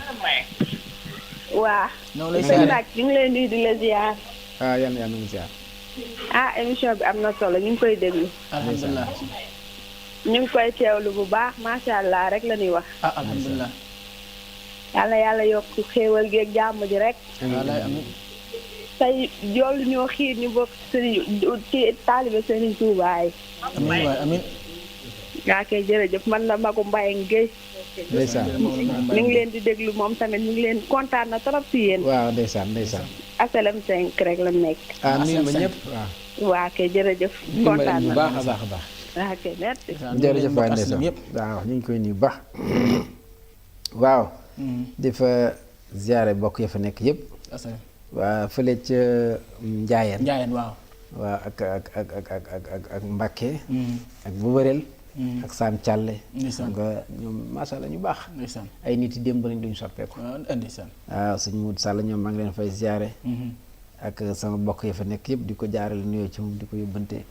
waa. ñoo ngi lay sëñ siyaare Mbacke ñu ngi leen di la ziar. waaw yal na ngi ziar. ah émission bi am na solo ñu ngi koy déglu. alhamdulilah ñu ngi koy teewlu bu baax macha allah rek la ñuy wax. ah alhamdulilah yàlla yàlla yokk xéewal gi ak jàmm ji rek. wallaay amiin tey joolu ñoo xiir ñu bokk sëriñ ci taalibe Sëriñ Tuubaa yi. amiin waay amiin yaa kay jërëjëf man la Magu Mbaye Guèye. ndeysaan. ñu ngi leen di déglu moom tamit ñu ngi leen kontaan na trop si yéen. waaw ndeysaan ndeysaan. asalem 5 rek la nekk. ah nuyu ba ñëpp waaw. waa kay jërëjëf. kontaan bu na baax a baax a baax. waa kay merci. jërëjëf waay mbokk ndeysaan aslam yëpp waaw ñu ngi koy nuyu bu baax. waaw. di fa ziare bokk ya fa nekk yëpp. asalaam waa fële ca Njaayeen. Njaayeen waaw waaw ak Mbàkke ak Bobareel ak Saam Càlle nga ñoom macha allah ñu baax ay nit yi démb lañ duñ soppeeku waaw sëñ Moudou Sall ñoom maa ngi leen fay ziare ak sama bokk ya fa nekk yëpp di ko jaarale nuyoo ci moom di ko yóbbante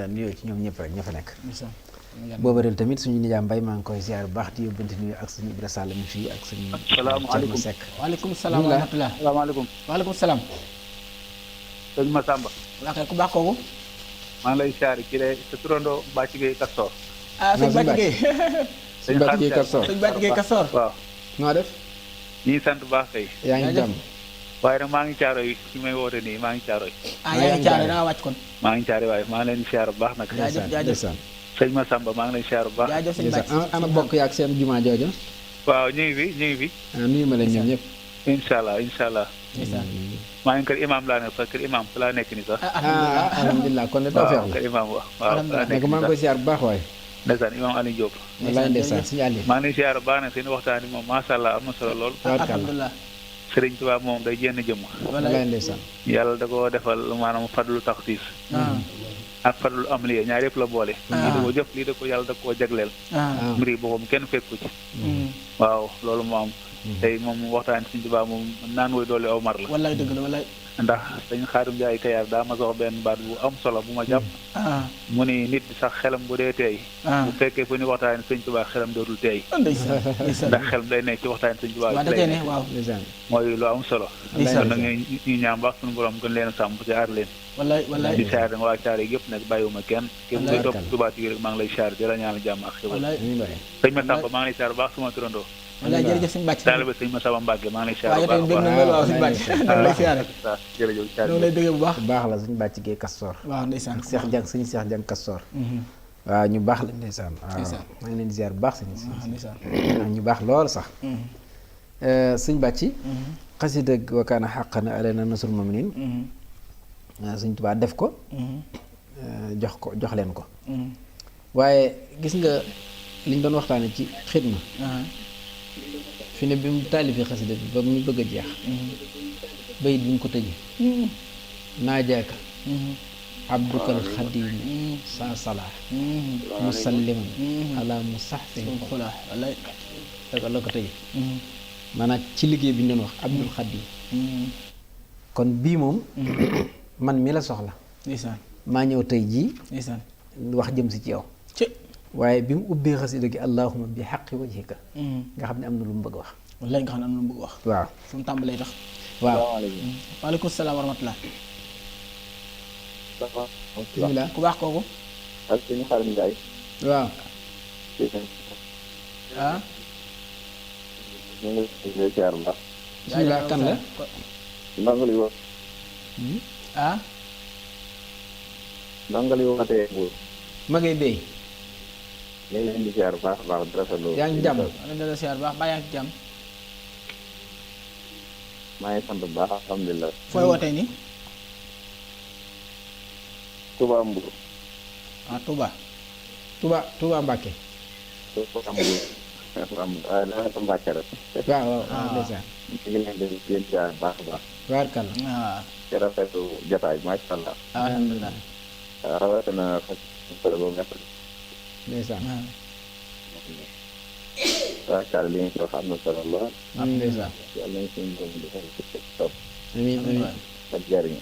nuyoo ci ñoom ñëpp rek ña fa nekk Bobareel tamit suñu nijaay Mbay maa ngi koy ziare bu baax di yóbbante nuyoo ak suñu Ibra Sall mi fii ak suñu salaamaaleykum Sekk waaleykum salaam wa rahmatulah salaamaaleykum waaleykum salaam sëñ Massamba waa kay ku baax kooku maa ngi lay siyaare ci de sa turandoo Bàcc Gueye Kastor sëñ Bàcc Gueye sëñ Bàcc Gueye Kastor sëñ Bàcc Gueye Kastor waaw noo def ñi ngi sant baax kay yaa ngi jàmm waaye nag maa ngi caaro yi fi may woote nii maa ngi caaro yi yaa ngi caaro da nga wàcc kon maa ngi caaro waaye maa ngi leen di siyaare bu baax nag jaajëf sëñ Massamba maa ngi lay siyaare bu baax jaajëf sëñ Bàcc ana bokk yaak seen jumaa jooju waaw ñu ngi fi nuyu ma leen ñoom ñëpp incha allah maa ngi kër imam laa ne fa kër imam fa laa nekk ni sax alhamdulilah kon de doo feex kër imam waaw nag maa ngi koy siyaar bu baax waaye ndeysaan imam Aliou Diop wallaay ndeysaan suñu àlli maa ngi lay siyaare bu baax nag seen waxtaan yi moom macha allah am na solo lool alhamdulilah Sëriñ Tuubaa moom day jenn jëmm wallaay ndeysaan yàlla da ko defal maanaam fadlu taxsiis ak fadlu am liye ñaar yëpp la boole lii da ko jëf lii da ko yàlla da koo jagleel mbir yi boppam kenn fekku ci waaw loolu moo am tey moom waxtaan Sëriñ Tuubaa moom naan woy doole aw mar la wallaay dëgg la wallaay ndax dañ Xaadim Njaay Kayaar daa ma sox benn baat bu am solo bu ma jàpp mu ni nit sax xelam bu dee teey bu fekkee fu ni waxtaan Sëriñ Tuubaa xelam dootul teey ndax xelam day nekk ci waxtaan Sëriñ Tuubaa waaw mooy lu am solo kon nag ñu ñaam baax suñu borom gën leen a sàmm ci aar leen wallaay di saar waa caar yi yëpp nag bàyyiwuma kenn képp koy topp Touba TV rek maa ngi lay saar di la ñaanal jàmm ak xéwal sëñ Massamba maa ngi lay saar bu baax suma turandoo wallaay jërëjëf sëñ Bàcc taalibe sëñ Massamba Mbàkke maa ngi lay saar bu baax waaw sëñ Bàcc lay siyaare jërëjëf ñoo lay bëggee bu baax baax la suñu Bàcc Gueye Kastor waaw ndeysaan ak Seex Jang suñu Seex Jang Kastor waaw ñu baax la ndeysaan waaw maa ngi leen di ziar bu baax sëñ ñu baax lool sax suñ Bàcc xasida wa kaana haqqan alaynaa nasrul mu'miniin Sëñ Tuubaa def ko jox leen ko waaye gis nga liñ doon waxtaane ci xidma fi ne bi mu taalifee xasida bi ba mu bëgg a jeex bayit bi mu ko tëje naajaaka abdukal xadim sa salaa musalliman ala musaxfin xulaa la ko tëje maanaam ci liggéey bi ñu doon wax abdul xadim kon bii moom man mi la soxla maa ñëw tey jii wax jëm si ci yow waaye bi mu ubbee xasida gi allahuma bi xaqi wajhika nga xam ne am na lu mu bëgg wax wallaay nga xam ne am na lu mu bëgg wax waaw fu mu tàmbalee tax waaw waaleykum salaam wa rahmatulah bismillah ku baax kooku ak suñu xarit Ndiaye waaw ñu ngi lay ziar bu baax bismillah kan la ndongo li wax ndongo li wootee Mbour ma ngay béy ñu ngi leen di ziar bu baax a baax di rafetlu yaa ngi jàmm dala ziar baax baa yaa ngi jàmm maa ngi sant bu baax alhamdulilah fooy wootee ni Touba Mbour Touba Mbàkke Touba Mbour waaye dana ko Mbàkke rek waaw ndeysaan ñu ngi leen di leen ziar bu baax a baax warkal ci rafetlu jotaay macha allah alhamdulilah rawatina xasida boobu nekk ndeysaan waakaar li nga ci wax am na solo lool ndeysaan yàlla nañ suñu doom di xel ci topp amiin amiin ak jariñ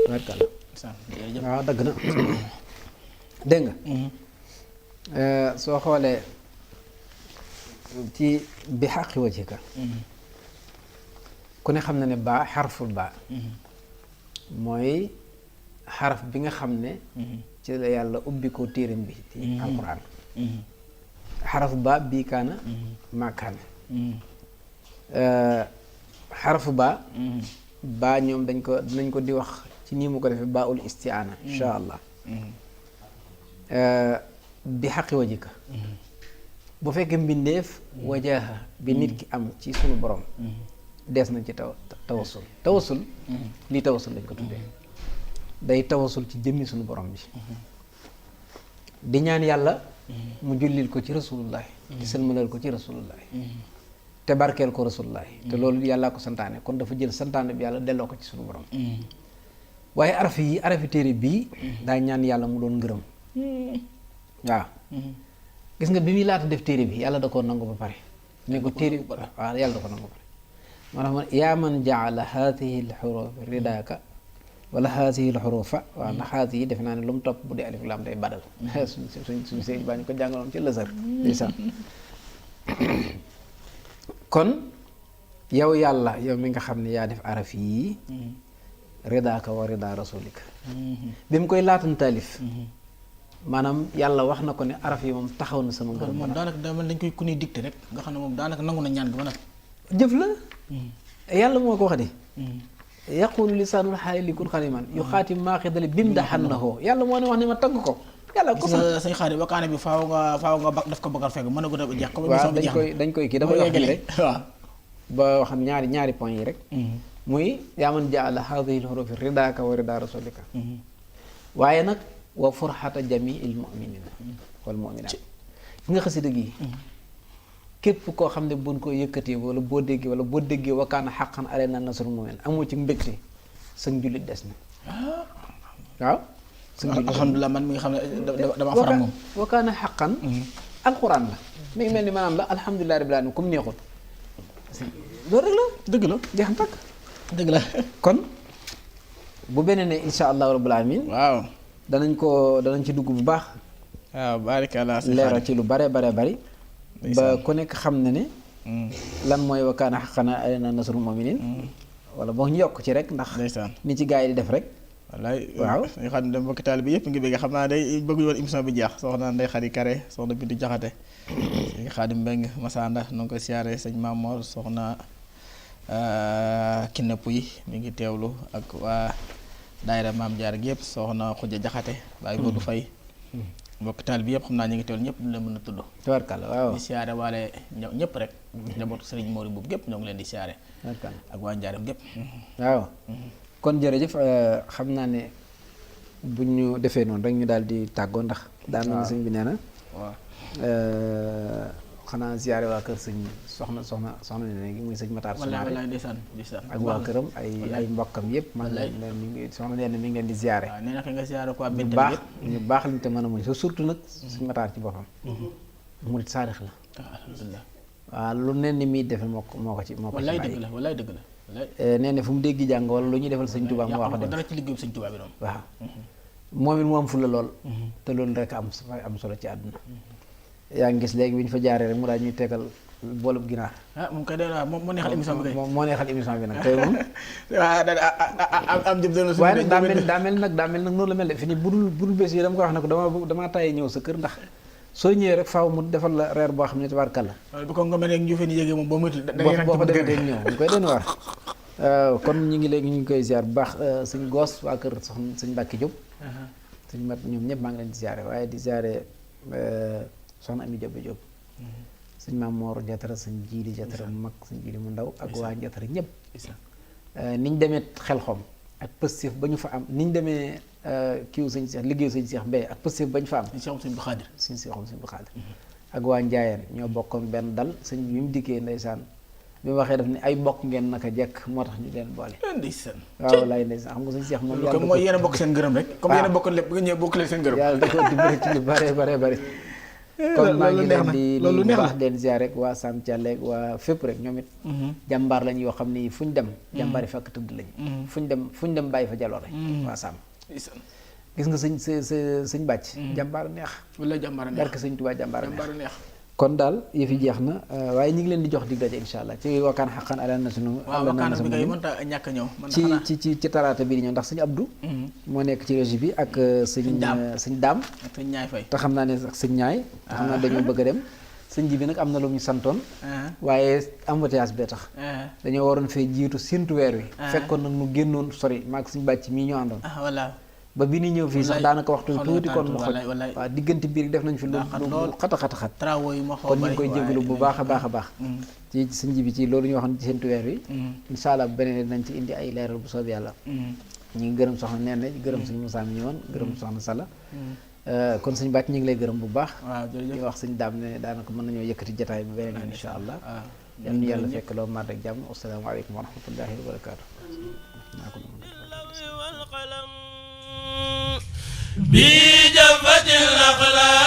warkal waaw dëgg na dégg nga soo xoolee ci bi xaqi wajhika ku ne xam na ne baa xarful baa mooy xaraf bi nga xam ne ci la yàlla ubbi ko téeram bi ci alquran xarafu baa bii kaana maa kaana xarafu baa ñoom dinañ ko di wax ci nii mu ko defee baa ul istiaana insha allah bi xaqi wajhika bu fekkee mbindeef wajaaha bi nit ki am ci sunu borom dees nañ ci tawasul lii tawasul lañ ko tuddee day tawasul ci jëmmi sunu borom bi di ñaan yàlla mu jullil ko ci rasulullahi di sëlmalal ko ci rasulullahi te barkeel ko rasulullahi te loolu yàllaa ko santaane kon dafa jël santaane bi yàlla delloo ko ci suñu borom waaye arafi téere bii daa ñaan yàlla mu doon ngërëm waaw gis nga bi muy laata def téere bi yàlla da koo nangu ba pare ne ko téere waaw yàlla da ko nangu ba pare moo tax man yaa man jaala haadihi lxuruf ridaaka wala haadihi lxurufa waaw ndax haadihi defe naa ne lu mu topp bu dee alif laam day badal suñ sëñ baa ñu ko jàngaloon ci lësër ndeysaan kon yow yàlla yow mi nga xam ne yaa def araf yi ridaaka wa rida rasulika bi mu koy laatan taalif maanaam yàlla wax na ko ne araf yi moom taxaw na sama ngërëm moom daanaka dañ koy ku ne dicté rek nga xam ne moom daanaka nangu na ñaan gi ba nag jëf la yàlla moo ko wax de yaqulu lisaanul xaali li kun xaliman yu xaatim maaxidali bimdaxannahoo yàlla moo ne wax ne ma tagg ko yàlla ko sax sañ xaari wakaane bi faaw nga daf ko bëggal fekk mën a ko def jeex waaw dañ koy kii dama wax ni rek waaw ba xam ñaari point yi rek muy yaa man jaala haadihi lxurufi ridaaka wa rida rasulika waaye nag wa furxata jamiil muminina wal muminaat fi nga xasida gi képp koo xam ne buñ ko yëkkatee wala boo déggee wakaana xaqan alayna nasrul mu'min amoo ci mbégte sa njullit des na waaw alhamdulilah man mi nga xam ne dama faram moom wakaana xaqan alquran la mi ngi mel ni maanaam la alhamdulilah rabbil alamin comme neexul loolu rek la dëgg la jeex na takk dëgg la kon bu beneen ne insha allahu rabbil alamin waaw danañ ci dugg bu baax waaw barikalla leeral ci lu bare bari ba ku nekk xam na ne lan mooy wakaana xaqana alayna nasrul mu'minin wala boo ñu yokk ci rek ndax ni ci gaa yi di def rek wallaay waaw nga xam ne dem mbokki taalibe bi yëpp ngi bëgg xam naa day bëgg yoon émission bi jeex soxna Ndeye Khady Kare soxna Bintu Jaxate sëñ Xaadim Mbeng Masanda nu ngi koy siyaare sëñ Mamor soxna Kiné Puy mi ngi teewlu ak waa daayira Maam Jaara gi yëpp soxna Xuja Jaxate Baay Modou Fay mbokki taalibe bi yëpp xam naa ñu ngi teewlu ñëpp ñu la mën a tudd tabarkalla waaw di siyaare waale ñëpp rek njabootu Sëriñ Mori boobu gépp ñoo ngi leen di siyaare ak waa Njaaram gépp waaw kon jërëjëf xam naa ne bu ñu defee noonu rek ñu daal di tàggoo ndax daan nañu sëñ bi nee na waaw xanaa ziyaare waa kër sëñ soxna ne léegi muy sëñ Matar Soumaré wallaay ndeysaan ak waa këram ay mbokkam yëpp man leen mi ngi soxna nee na mi ngi leen di ziyaare waaw nee na nga ziyaare ko ñu baax lañu te mën a muñ surtout nag sëñ Matar ci boppam murit saadix la alhamdulilah waaw lu nen ni muy defe moo ko ci wallaay dëgg la wallaay dëgg la nee na fu mu dégg jàng wala lu ñuy defal sëñ Tuubaa mu wax dem dara ci liggéeyu sëñ Tuubaa bi noonu waaw moom it mu am fulla lool te loolu rek am solo ci àdduna yaa ngi gis léegi bi ñu fa jaaree rek mu daal ñuy tegal boolub ginaar moom kay day moo neexal émission bi kay moo neexal émission bi nag tey moom am jëm waaye daa mel nag noonu la mel de fi ni budul bés yi dama ko wax ne ko damaa tàyyi ñëw sa kër ndax soo ñëwee rek faaw mu defal la reer boo xam ne tabaarkalla bu ko nga mel ne ñu fee ni yéegee moom boo moytu boo ko defee day ñëw ñu koy den war kon ñu ngi koy ziar bu baax suñ goos waa kër soxna suñ Mbàkke Jóob suñ mat ñoom ñëpp maa ngi leen di ziare waaye di ziare soxna Ami Jóob Jóob suñ Maam Moor Jatara suñ Jiili Jatara mu mag suñ Jiili mu ndaw ak waa Jatara ñëpp niñ demee xel xom ak pëstéef ba ñu fa am niñ demee kiiw sëñ Seex liggéeyu sëñ Seex Mbay ak pëstéef ba ñu fa am sëñ bu Xaadir suñ seexum sëñ bu Xaadir ak waa Njaayeen ñoo bokkoon benn dal sëñ bi mu dikkee ndeysaan bi mu waxee daf ne ay bokk ngeen naka jekk moo tax ñu leen boole ndeysaan waaw laay ndeysaan xam nga sëñ Seex moom yàlla mooy yéen a bokk seen gërëm rek comme yéen a bokk lépp nga ñëw bokk leen seen gërëm yàlla da ko dimbali ci lu bare kon maa ngi leen di bu baax den ziar rek waa Sam Thialé waa fépp rek ñoom it jàmbaar lañ yoo xam ni fu ñu dem jàmbaar yi fekk tëdd lañ fu ñu dem bàyyi fa jaloore waa Sam gis nga sëñ bàcc jàmbaar neex wala jàmbaar neex barke sëñ Tuubaa jàmbaar neex kon daal yëf yi jeex na waaye ñu ngi leen di jox dig daje insha allah ci wakaan xaqan ala na sunu ci talaata bii di ñëw ndax sëñ Abdou moo nekk ci régie bi ak sëñ daam te xam naa ne sax sëñ ñaay te xam naa dañoo bëgg a dem sëñ ji bi nag am na lu ñu santoon waaye embouteillage bee tax dañoo waroon fee jiitu séntu weer wi fekkoon nag nu génnoon sori maag suñu bàcc mii ñoo àndoon ba bi ni ñëw fii sax daanaka waxtu tuuti kon mu xoj waaw diggante biir def nañ fi lu xat kon ñu ngi koy jégalu bu baax a baax ci sëñ ji bi ci loolu ñu waxoon ci séntu weer wi incha allah bu beneen dinañ ci indi ay leeral bu soob yàlla ñu ngi gërëm soxna Nene gërëm suñu Moussa mi ñëwoon gërëm soxna Sala kon suñu bàcc ñu ngi lay gërëm bu baax di wax suñu daam ne daanaka mën nañoo yëkkati jataay bi beneen yoon incha allah yal na yàlla fekk loo mar rek jàmm. asalaamaaleykum wa rahmatullahi wa barakaatu. bi jafatil aqlam